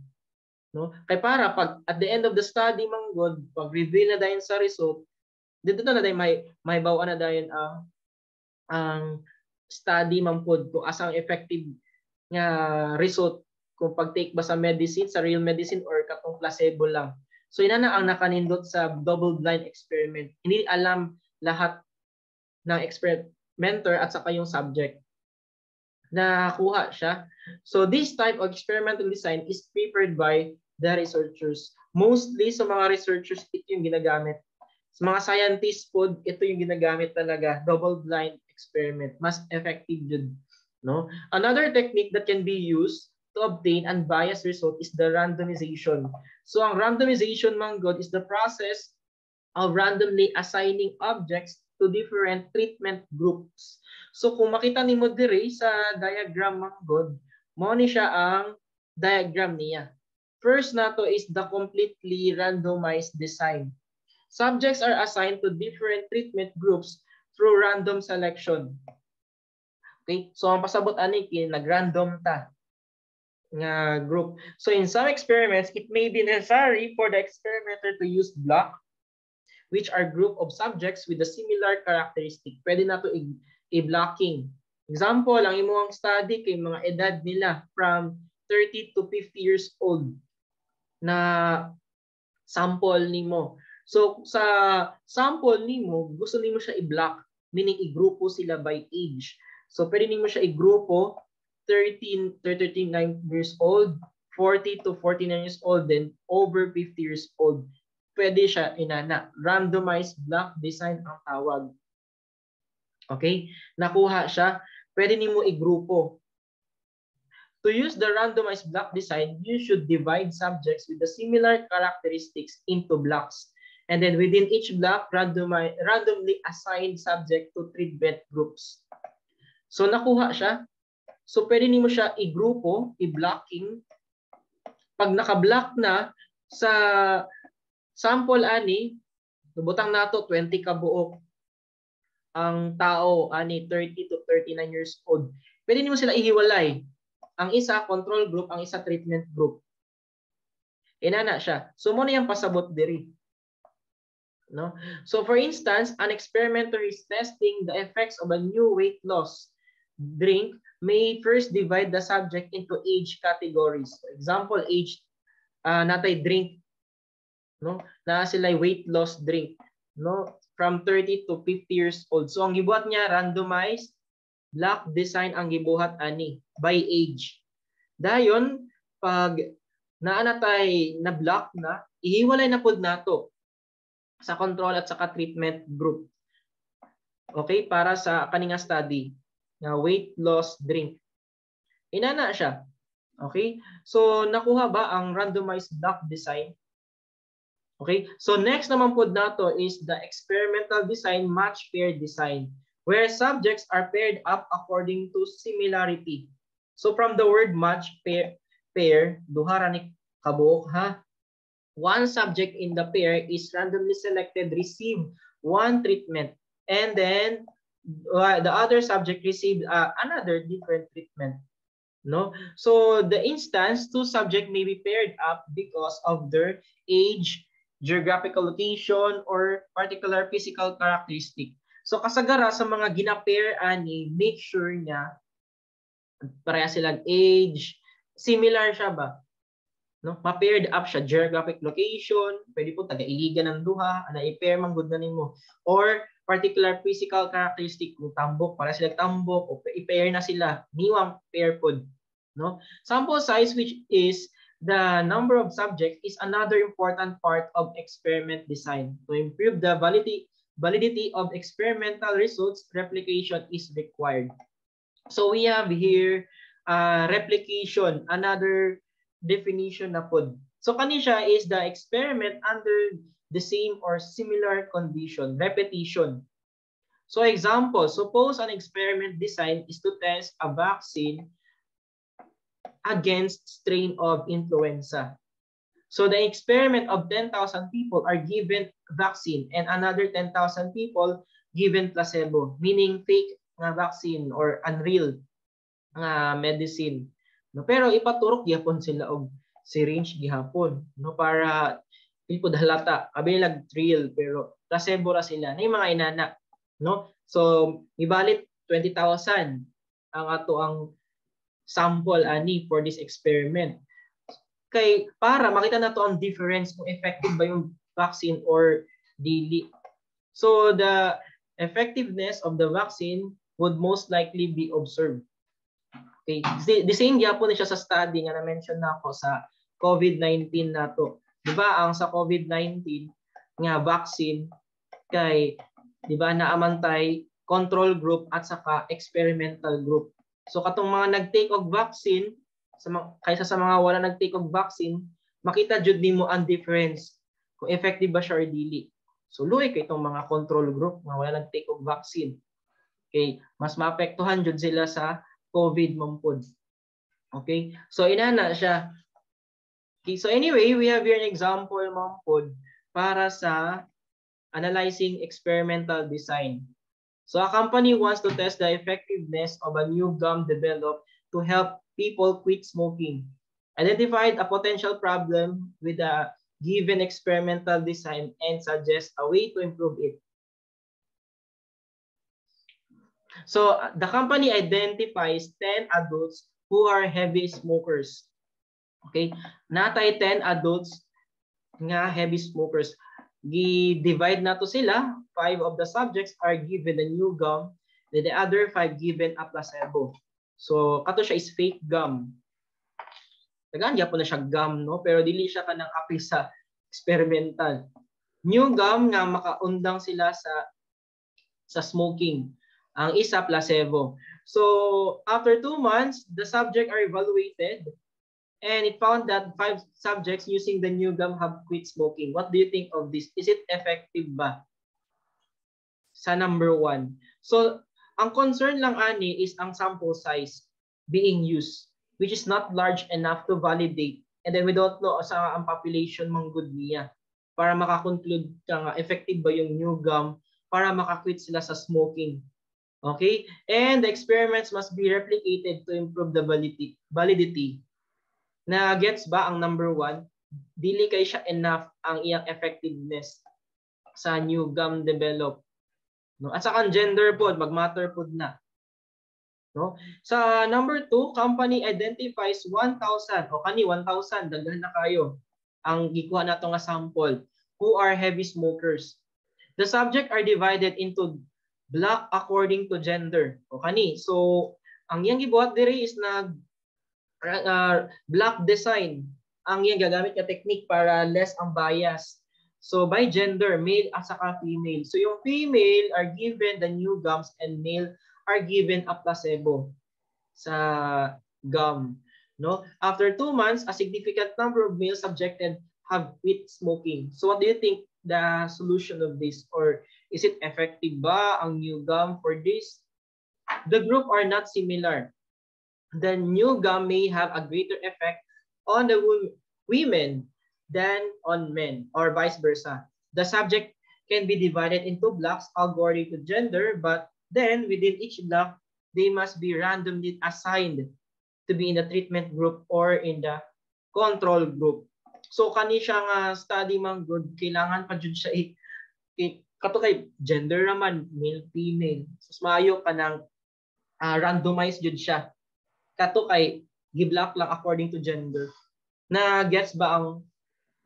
no? Kay para pag at the end of the study man gud, pag reveal na dayon sa result, dito na dayon may baw na dayon ang study man pod kung asang effective nga result, kung pag-take ba sa medicine, sa real medicine or katong placebo lang. So ina na ang nakanindot sa double blind experiment. Hindi alam lahat ng experimenter at saka yung subject. Nakuha siya. So this type of experimental design is preferred by the researchers. Mostly sa mga researchers, ito yung ginagamit. Sa mga scientists po, ito yung ginagamit talaga, double blind experiment. Mas effective yun. No? Another technique that can be used to obtain unbiased result is the randomization. So ang randomization man gud is the process of randomly assigning objects to different treatment groups. So kung makita nimo diri sa diagram man gud, mao ni siya ang diagram niya. First nato is the completely randomized design. Subjects are assigned to different treatment groups through random selection. Okay? So ang pasabot ani kay nag-random ta nga group. So in some experiments, it may be necessary for the experimenter to use block, which are group of subjects with a similar characteristic. Pwede na to i-blocking. Example, ang imong study kay mga edad nila from 30 to 50 years old na sample nimo. So sa sample nimo, gusto nimo siya i-block, meaning i-grupo sila by age. So pwede nimo siya i-grupo 13 to 39 years old, 40 to 49 years old, then over 50 years old. Pwede siya inana. Randomized block design ang tawag. Okay? Nakuha siya. Pwede nimo i-grupo. To use the randomized block design, you should divide subjects with the similar characteristics into blocks. And then within each block, randomly assign subject to treatment groups. So nakuha siya. So pwede nimo siya i-grupo, i-blocking. Pag naka-block na sa sample ani, butang nato 20 ka buok ang tao ani 30 to 39 years old. Pwede nimo sila ihiwalay. Ang isa control group, ang isa treatment group. Inana siya. So mo na yung pasabot diri. No? So for instance, an experimenter is testing the effects of a new weight loss drink may first divide the subject into age categories. For example, age natay drink, no? Na sila weight loss drink, no? From 30 to 50 years old. So ang gibuhat niya, randomized block design ang gibuhat ani by age. Dayon pag naa na tay na block na, ihiwalay na pud nato sa control at saka treatment group. Okay, para sa kaninga study na weight loss drink. Inana siya. Okay? So nakuha ba ang randomized block design? Okay? So next naman pod nato is the experimental design, match pair design, where subjects are paired up according to similarity. So from the word match pair, pair duha ra ni kabuok ha. One subject in the pair is randomly selected, receive one treatment, and then the other subject received another different treatment. No? So the instance, two subject may be paired up because of their age, geographical location, or particular physical characteristic. So kasagara sa mga gina-pair ani, make sure niya pareha silang age, similar siya ba? No? Ma-paired up siya, geographic location, pwede po taga-Iligan ang duha, ana i-pair man gud na nimo. Or particular physical characteristic, kung tambok, para sila tambok o i-pair na sila, niwang pair pod, no? Sample size, which is the number of subjects, is another important part of experiment design. To improve the validity of experimental results, replication is required. So we have here replication, another definition na pod. So kani siya is the experiment under the same or similar condition, repetition. So example, suppose an experiment design is to test a vaccine against strain of influenza. So the experiment of 10,000 people are given vaccine and another 10,000 people given placebo, meaning fake nga vaccine or unreal nga medicine. No, pero ipaturok gyapon sila og syringe gihapon, no, para dili pud halata, abi lag real pero placebo ra sila. Na mga inana, no? So ibalit 20,000 ang ato ang sample ani for this experiment. Kay para makita nato ang difference kung effective ba yung vaccine or dili. So the effectiveness of the vaccine would most likely be observed. Okay, the same gyapon na siya sa study nga na-mention na ako sa COVID-19 nato. 'Di ba ang sa COVID-19 nga vaccine kay 'di ba naamantay control group at saka experimental group. So katong mga nag-take og vaccine sa mga, kaysa sa mga wala nag-take og vaccine, makita jud nimo ang difference kung effective ba siya or dili. So luoy kay itong mga control group nga wala nag-take og vaccine. Okay, mas maapektuhan jud sila sa COVID man pod. Okay? So inana siya. Okay, so anyway, we have here an example man pod para sa analyzing experimental design. So a company wants to test the effectiveness of a new gum developed to help people quit smoking. Identified a potential problem with a given experimental design and suggest a way to improve it. So the company identifies 10 adults who are heavy smokers. Okay? Natay 10 adults nga heavy smokers. Gi-divide nato sila. 5 of the subjects are given a new gum, then the other 5 given a placebo. So kato siya is fake gum. Tagaan gyapon na siya gum, no, pero dili siya kanang apil sa experimental. New gum nga makaundang sila sa smoking. Ang isa placebo. So after 2 months, the subject are evaluated and it found that 5 subjects using the new gum have quit smoking. What do you think of this? Is it effective ba? Sa number 1. So ang concern lang ani is ang sample size being used, which is not large enough to validate. And then we don't know sa ang population man gud niya para makakonclude ka nga effective ba yung new gum para makaquit sila sa smoking. Okay? And the experiments must be replicated to improve the validity. Na gets ba ang number 1? Dili kay siya enough ang iyang effectiveness sa new gum develop. No? At saka ang gender pod, magmatter pod na. No? Sa number 2, company identifies 1,000 o kani 1,000, daghan na kayo ang gikuha nato nga sample who are heavy smokers. The subject are divided into block according to gender. O kani. So ang iyang gibuhat diri is nag block design ang iyang gagamit nga technique para less ang bias. So by gender, male at saka female. So yung female are given the new gums and male are given a placebo sa gum, no? After 2 months, a significant number of males subjected have quit smoking. So what do you think the solution of this, or is it effective ba ang new gum for this? The group are not similar. The new gum may have a greater effect on the women than on men, or vice versa. The subject can be divided into blocks according to gender, but then within each block, they must be randomly assigned to be in the treatment group or in the control group. So kani siya nga study man gud, kailangan pa jud siya kato kay gender naman, male, female. So maayo kanang randomized jud siya. Kato kay giblock lang according to gender. Na gets ba ang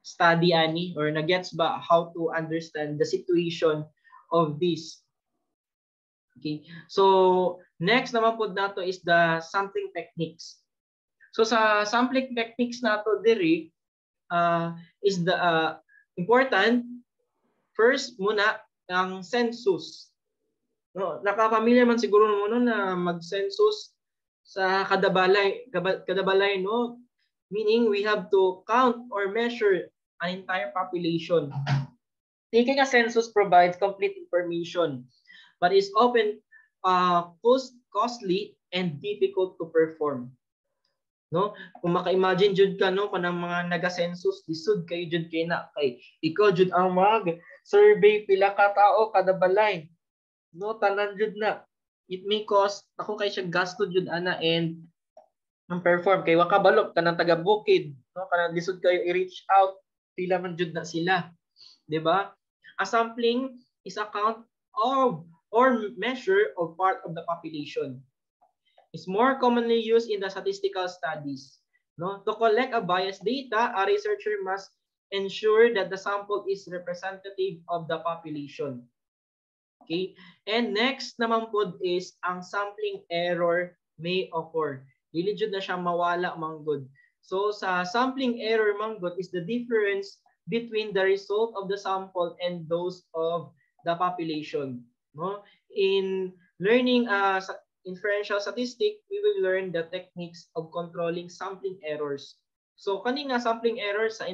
study ani or na gets ba how to understand the situation of this? Okay. So next naman pod nato is the sampling techniques. So sa sampling techniques nato diri is the important first muna ang census. No, nakapamilya man siguro mo, no, na mag-census sa kada balay, no, meaning we have to count or measure an entire population. Taking a census provides complete information but is often costly and difficult to perform, no? Kung maka-imagine jud ka, no, kanang mga naga-census, lisod kayo jud kay na kay ikaw jud ang mag survey pila ka tao kada balay, no? Tanan jud na. It may cost ako kay siya, gasto jud ana, and ang perform kay wa kabalo kanang taga bukid, no, kanang lisod kayo i-reach out, pila man jud na sila, di ba? A sampling is a count of or measure of part of the population. Is more commonly used in the statistical studies, no? To collect a biased data, a researcher must ensure that the sample is representative of the population. Okay? And next naman pod is ang sampling error may occur. Dili jud na siya mawala manggod. So sa sampling error manggod is the difference between the result of the sample and those of the population. No? In learning inferential statistic, we will learn the techniques of controlling sampling errors. So kani nga sampling errors, sa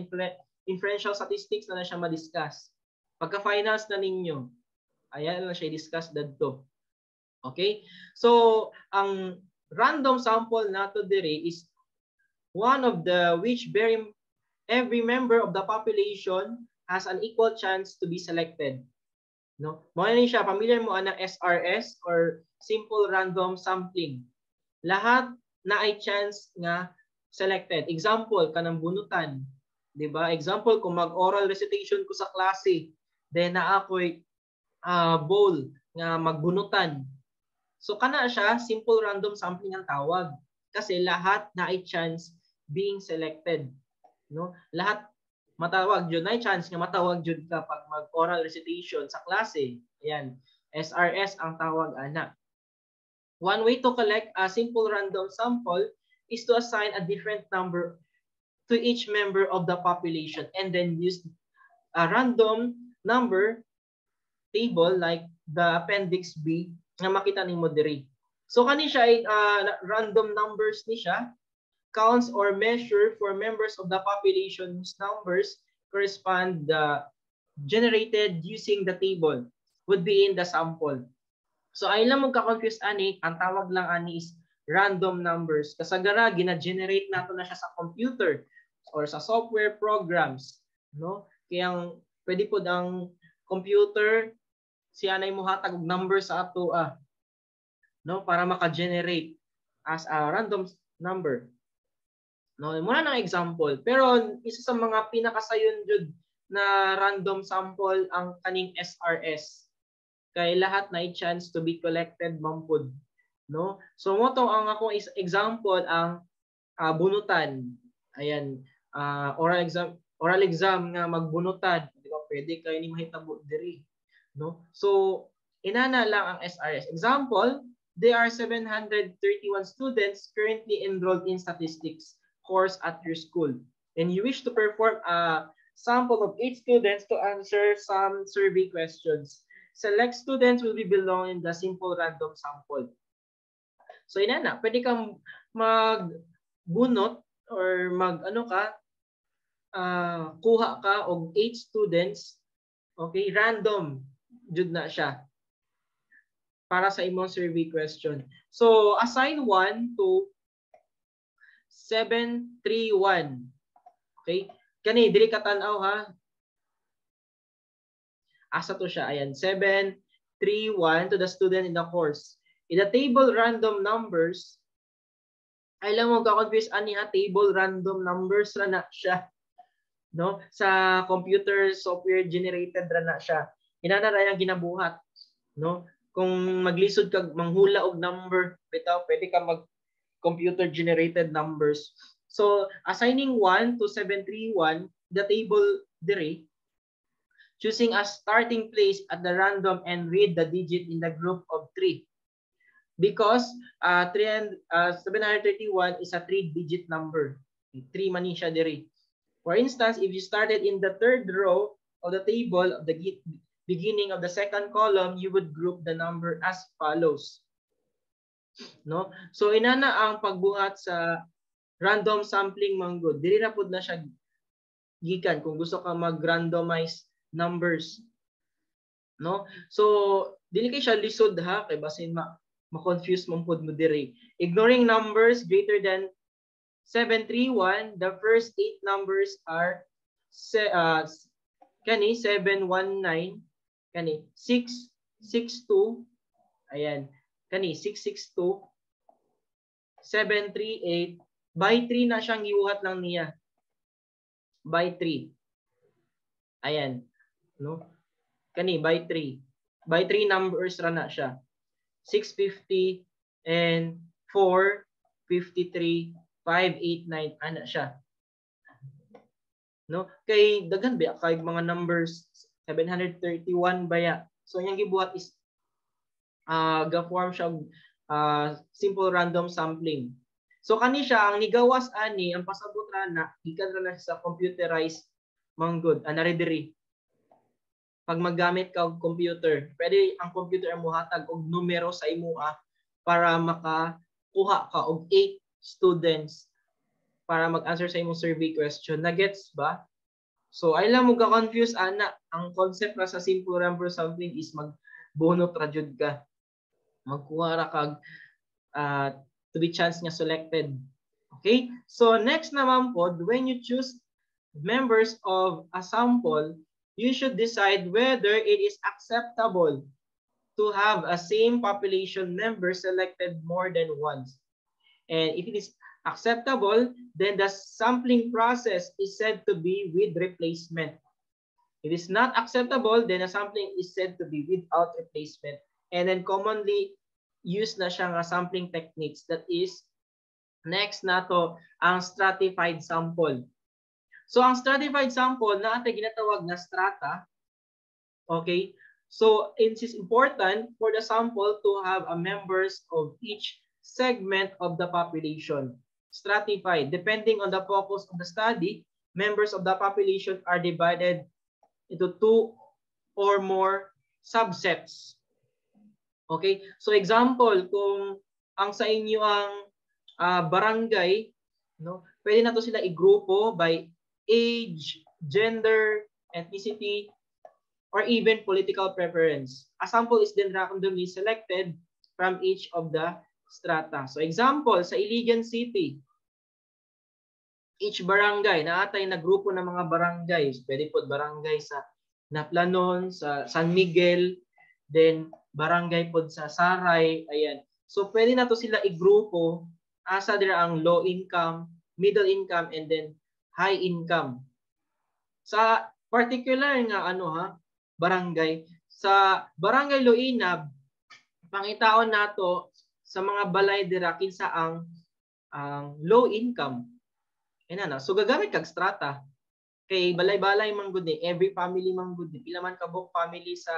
inferential statistics na siya ma-discuss. Pagka-finals na ninyo, ayan na siya i-discuss dadto. Okay? So, ang random sample nato dire is one of the which very every member of the population has an equal chance to be selected. No? Mao ni siya, familiar mo ana SRS or simple random sampling. Lahat na ay chance nga selected. Example, kanang bunutan. 'Di ba? Example, kung mag-oral recitation ko sa klase, then naa ako'y bowl nga magbunutan. So kana siya, simple random sampling ang tawag kasi lahat na ay chance being selected, no? Lahat matawag jud, na chance nga matawag jud ka pag mag-oral recitation sa klase. Ayan, SRS ang tawag ana. One way to collect a simple random sample is to assign a different number to each member of the population and then use a random number table like the Appendix B nga makita nimo diri. So kani siya ay random numbers ni siya, counts or measure for members of the population whose numbers correspond the generated using the table would be in the sample. So ay lang magka-confuse ani, ang tawag lang ani is random numbers. Kasagara gina-generate nato na siya sa computer or sa software programs, no? Kaya ang pwede pod ang computer siya na muhatag og number sa ato ah, no, para maka-generate as a random number. No, muna ng example. Pero isa sa mga pinakasayon jud na random sample ang kaning SRS. Kay lahat na chance to be collected man pud, no? So mo to ang akong example, ang bunutan. Ayan, oral exam nga magbunutan, di ba? Pwede kay ni mahitabo diri, no? So inana lang ang SRS. Example, there are 731 students currently enrolled in statistics course at your school and you wish to perform a sample of 8 students to answer some survey questions. Select students will be belong in the simple random sample. So inana, pwede kang magbunot or mag ano ka, kuha ka og 8 students, okay, random jud na siya para sa imong survey question. So assign 1 to 731. Okay? Kani diri ka tan-aw ha. Asa to siya? Ayan, 731 to the student in the course. In the table random numbers, ay lang mo ka-confuse ani ha, table random numbers ra na siya. No? Sa computer software generated ra na siya. Inana ra yang ginabuhat, no? Kung maglisod kag manghula og number, bitaw pwede ka mag computer generated numbers. So assigning 1 to 731, the table dire, choosing a starting place at the random and read the digit in the group of 3. Because 3 and, 731 is a 3-digit number. 3 man siya dire. For instance, if you started in the third row of the table of the beginning of the second column, you would group the number as follows. No? So inana ang pagbuhat sa random sampling manggod. Diri ra pud na siya gikan kung gusto ka mag-randomize numbers. No? So dili kay siya lisod ha, kay basin ma ma-confuse man pud mo diri. Ignoring numbers greater than 731, the first 8 numbers are kani 719, kani 662, ayan, kani 662, 738, by 3 na siyang gibuhat lang niya. By 3. Ayan, no? Kani by 3. By 3 numbers ra na siya. 650 and 4, 53, 5, 8, 9, ana siya. No? Kay daghan ba kay mga numbers, 731 baya. So iyang gibuhat is ga-form siya simple random sampling. So kani siya ang nigawas ani, ang pasabot ra na gikan ra na sa computerized manggod ana diri. Pag maggamit ka og computer, pwede ang computer ang mohatag og numero sa imuha para makakuha ka og 8 students para mag-answer sa imong survey question. Nagets ba? So ay lang mo ka-confuse ana, ang concept ra sa simple random sampling is magbunot ra jud ka. Magkuha ra kag to be chance nga selected. Okay? So next naman pod, when you choose members of a sample, you should decide whether it is acceptable to have a same population member selected more than once. And if it is acceptable, then the sampling process is said to be with replacement. If it's not acceptable, then the sampling is said to be without replacement. And then commonly used na siya nga sampling techniques. That is, next nato ang stratified sample. So ang stratified sample na ate ginatawag na strata. Okay? So it is important for the sample to have a members of each segment of the population. Stratified. Depending on the focus of the study, members of the population are divided into 2 or more subsets. Okay? So example, kung ang sa inyo ang barangay, no, pwede na to sila igrupo by age, gender, ethnicity, or even political preference. A sample is then randomly selected from each of the strata. So example, sa Iligan City, each barangay, naatay na grupo ng mga barangay. Pwede po barangay sa Naplanon, sa San Miguel, then barangay po sa Saray, ayan. So pwede na to sila igrupo asa dira ang low income, middle income, and then high income. Sa particular nga ano ha, barangay, sa Barangay Luinab, pangitaon nato sa mga balay dira kinsa ang low income. Ina na. So gagamit kag strata. Kay balay-balay man gud ni, every family man gud ni, pila man ka buok family sa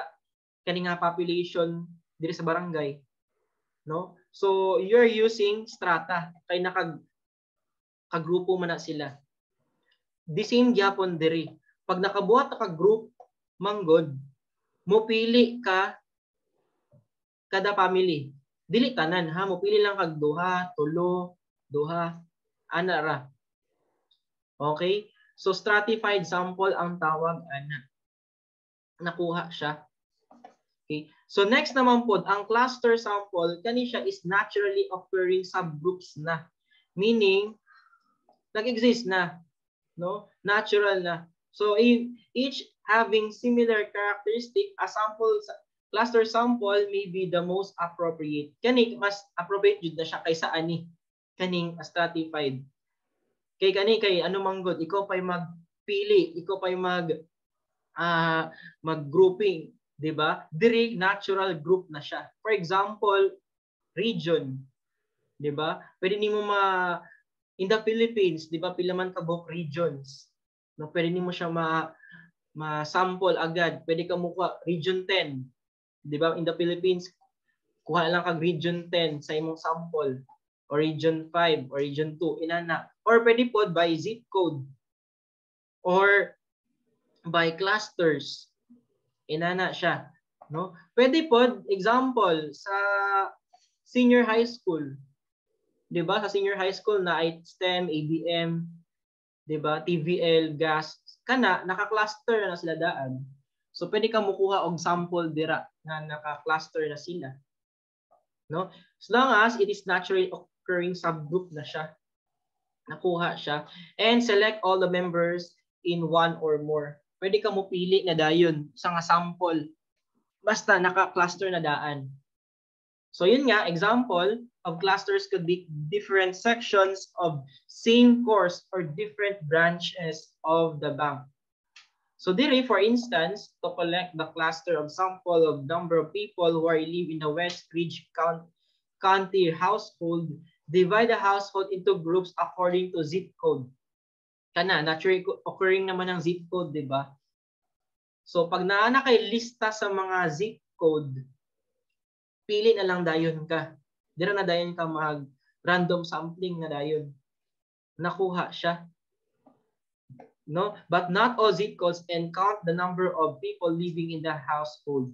kani nga population diri sa barangay. No? So you're using strata kay nakag kagrupo man na sila. The same gyapon diri. Pag nakabuhat ka group manggod, mopili ka kada family. Dili tanan ha, mopili lang kag duha, tulo, duha, ana ra. Okay? So stratified sample ang tawag ana. Nakuha siya. Okay. So next naman pod, ang cluster sample kani siya is naturally occurring subgroups na. Meaning nag-exist na, no? Natural na. So each having similar characteristic, a sample cluster sample may be the most appropriate. Kani mas appropriate jud na siya kaysa ani kaning stratified. Kay kani kay ano man gud, ikaw pay mag magpili, ikaw pa mag-grouping, 'di ba? Diri natural group na siya. For example, region, 'di ba? Pwede nimo ma in the Philippines, 'di ba, pila man ka buok regions. No, pwede nimo siya ma-sample agad. Pwede ka mukuha region 10. 'Di ba? In the Philippines, kuha lang kag region 10 sa imong sample or region 5 or region 2, inana. Or pwede pod by zip code or by clusters. Inana siya, no? Pwede pod example sa senior high school. 'Di ba? Sa senior high school na ay STEM, ABM, 'di ba? TVL, GAS, kana naka-cluster na sila daan. So pwede ka mukuha og sample dira nga naka-cluster na sila. No? As long as it is naturally occurring subgroup na siya. Nakuha siya. And select all the members in one or more. Pwede ka mo pili na dayon sa nga sample. Basta naka-cluster na daan. So yun nga, example of clusters could be different sections of same course or different branches of the bank. So diri, for instance, to collect the cluster of sample of number of people who are live in the West Ridge County household, divide the household into groups according to zip code. Kana, naturally occurring naman ang zip code, di ba? So pag naa na kay lista sa mga zip code, pili na lang dayon ka. Dira na dayon ka mag random sampling na dayon. Nakuha siya. No? But not all zip codes, and count the number of people living in the household.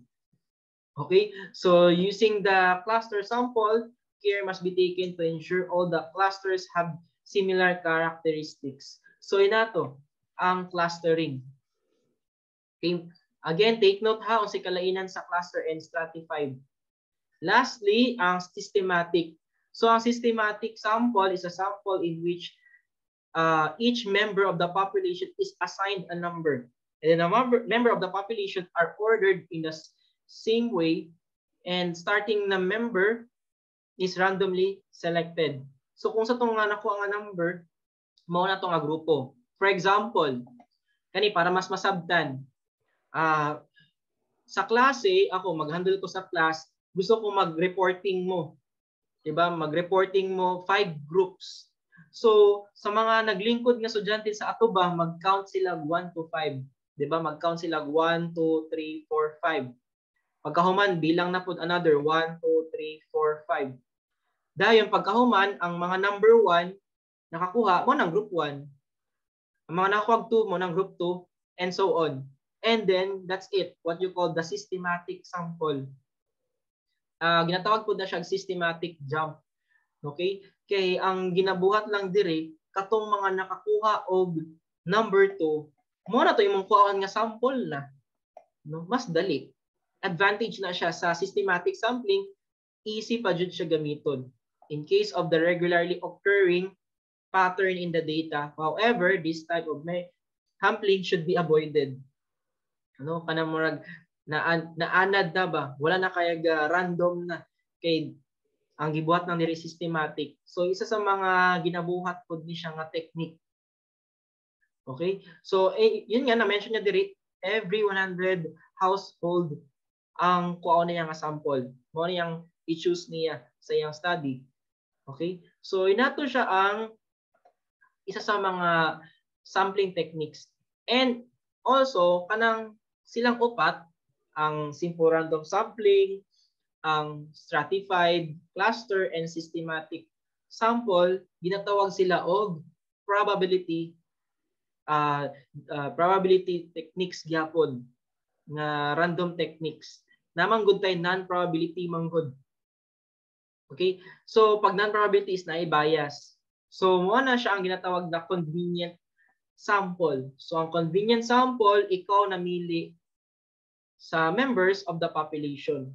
Okay? So using the cluster sample, care must be taken to ensure all the clusters have similar characteristics. So inato ang clustering. Okay? Again, take note ha kung si kalainan sa cluster and stratified. Lastly, ang systematic. So ang systematic sample is a sample in which each member of the population is assigned a number. And then a member of the population are ordered in the same way, and starting na member is randomly selected. So kung sa tong nga nakuha nga number, mao na to nga grupo. For example, kani para mas masabtan, sa klase, ako mag-handle ko sa class, gusto ko mag-reporting mo. 'Di ba? Mag-reporting mo five groups. So, sa mga naglingkod nga estudyante sa atubang, mag-count sila 1 to 5. 'Di ba? Mag-count sila 1, 2, 3, 4, 5. Pagkahuman, bilang na pud another 1, 2, 3, 4, 5. Dayon pagkahuman, ang mga number 1 nakakuha mo ng group 1. Ang mga nakakuha 2 mo ng group 2, and so on. And then that's it, what you call the systematic sample. Ginatawag po na siya systematic jump. Okay? Kay ang ginabuhat lang diri katong mga nakakuha og number 2, mo na to imong kuhaan nga sample na. No? Mas dali. Advantage na siya sa systematic sampling, easy pa jud siya gamiton in case of the regularly occurring pattern in the data. However, this type of sampling should be avoided. Ano kanang murag na naanad na ba? Wala na kaya random na kay ang gibuhat ng diri systematic. So isa sa mga ginabuhat pod ni siya nga technique. Okay? So eh, yun nga na mention niya diri, every 100 household ang kuha niya nga sample. Mao niyang i-choose niya sa iyang study. Okay? So inato siya ang isa sa mga sampling techniques. And also kanang silang upat, ang simple random sampling, ang stratified, cluster, and systematic sample, ginatawag sila og probability techniques gyapon nga random techniques. Namang good tay non-probability man gud. Okay? So pag non-probability is na bias. So mo na siya ang ginatawag na convenient sample. So ang convenient sample, ikaw namili sa members of the population.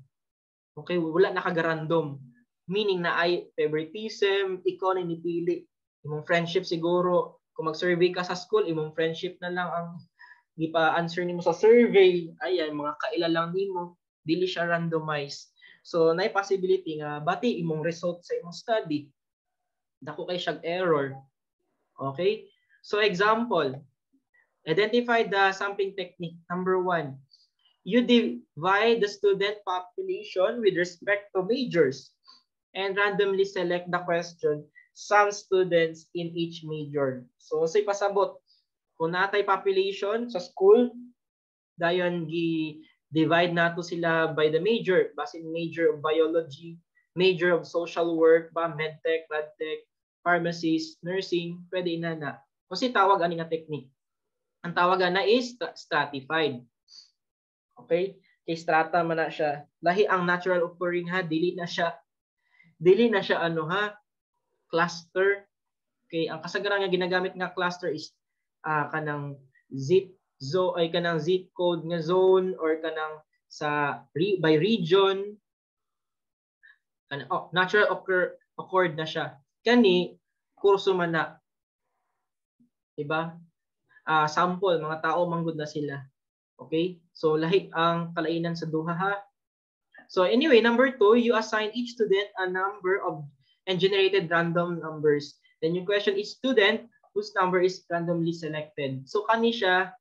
Okay, wala nakagarandom. Meaning na ay favoritism, ikaw na nipili. Imong friendship siguro, kung mag-survey ka sa school, imong friendship na lang ang di pa answer nimo sa survey. Ayan, mga kaila lang nimo, dili siya randomized. So, naay possibility nga bati imong result sa imong study. Dako kay siyag error. Okay? So example, Identify the sampling technique. Number one, you divide the student population with respect to majors and randomly select the question some students in each major. So, say pasabot, kung natay population sa school, dayon gi divide nato sila by the major, basin major of biology, major of social work, ba medtech, radtech, pharmacist, nursing, pwede na na. Kasi tawag ani nga technique. Ang tawag na is stratified. Okay? Kay strata man na siya. Lahi ang natural occurring ha, dili na siya ano ha, cluster. Okay, ang kasagaran nga ginagamit nga cluster is kanang zip zo ay kanang zip code nga zone or kanang sa by region kan, oh, natural occurred na siya. Kani kurso man na, diba? Sample mga tao manggod na sila. Okay, so lahi ang kalainan sa duha ha. So anyway, number two, you assign each student a number of and generated random numbers. Then yung question is student whose number is randomly selected. So kani siya,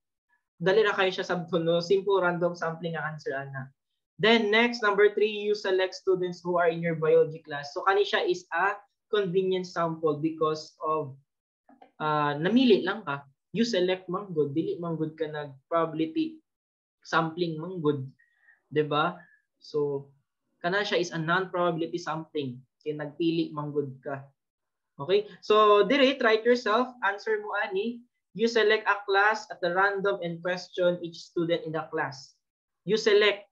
dali ra kayo siya sabton, no? Simple random sampling ang answer ana. Then next, number three, you select students who are in your biology class. So kani siya is a convenience sample because of namili lang ka. You select man gud, dili man gud ka nag probability sampling man gud, 'di ba? So kana siya is a non-probability sampling kay nagpili man gud ka. Okay? So dire, try it yourself, answer mo ani. You select a class at the random and question each student in the class. You select,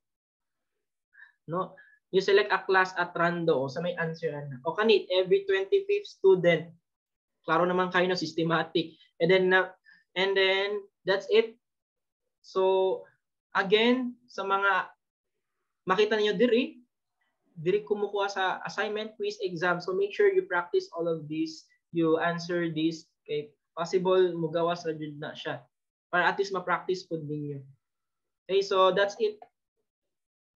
no? You select a class at random sa may answer ana. O kanit every 25th student. Klaro naman kayo na systematic. And then that's it. So again, sa mga makita niyo diri, diri kumukuha sa assignment, quiz, exam. So make sure you practice all of this, you answer this, okay? Possible mugawas ra jud na siya. Para at least ma-practice pud ninyo. Okay, so that's it.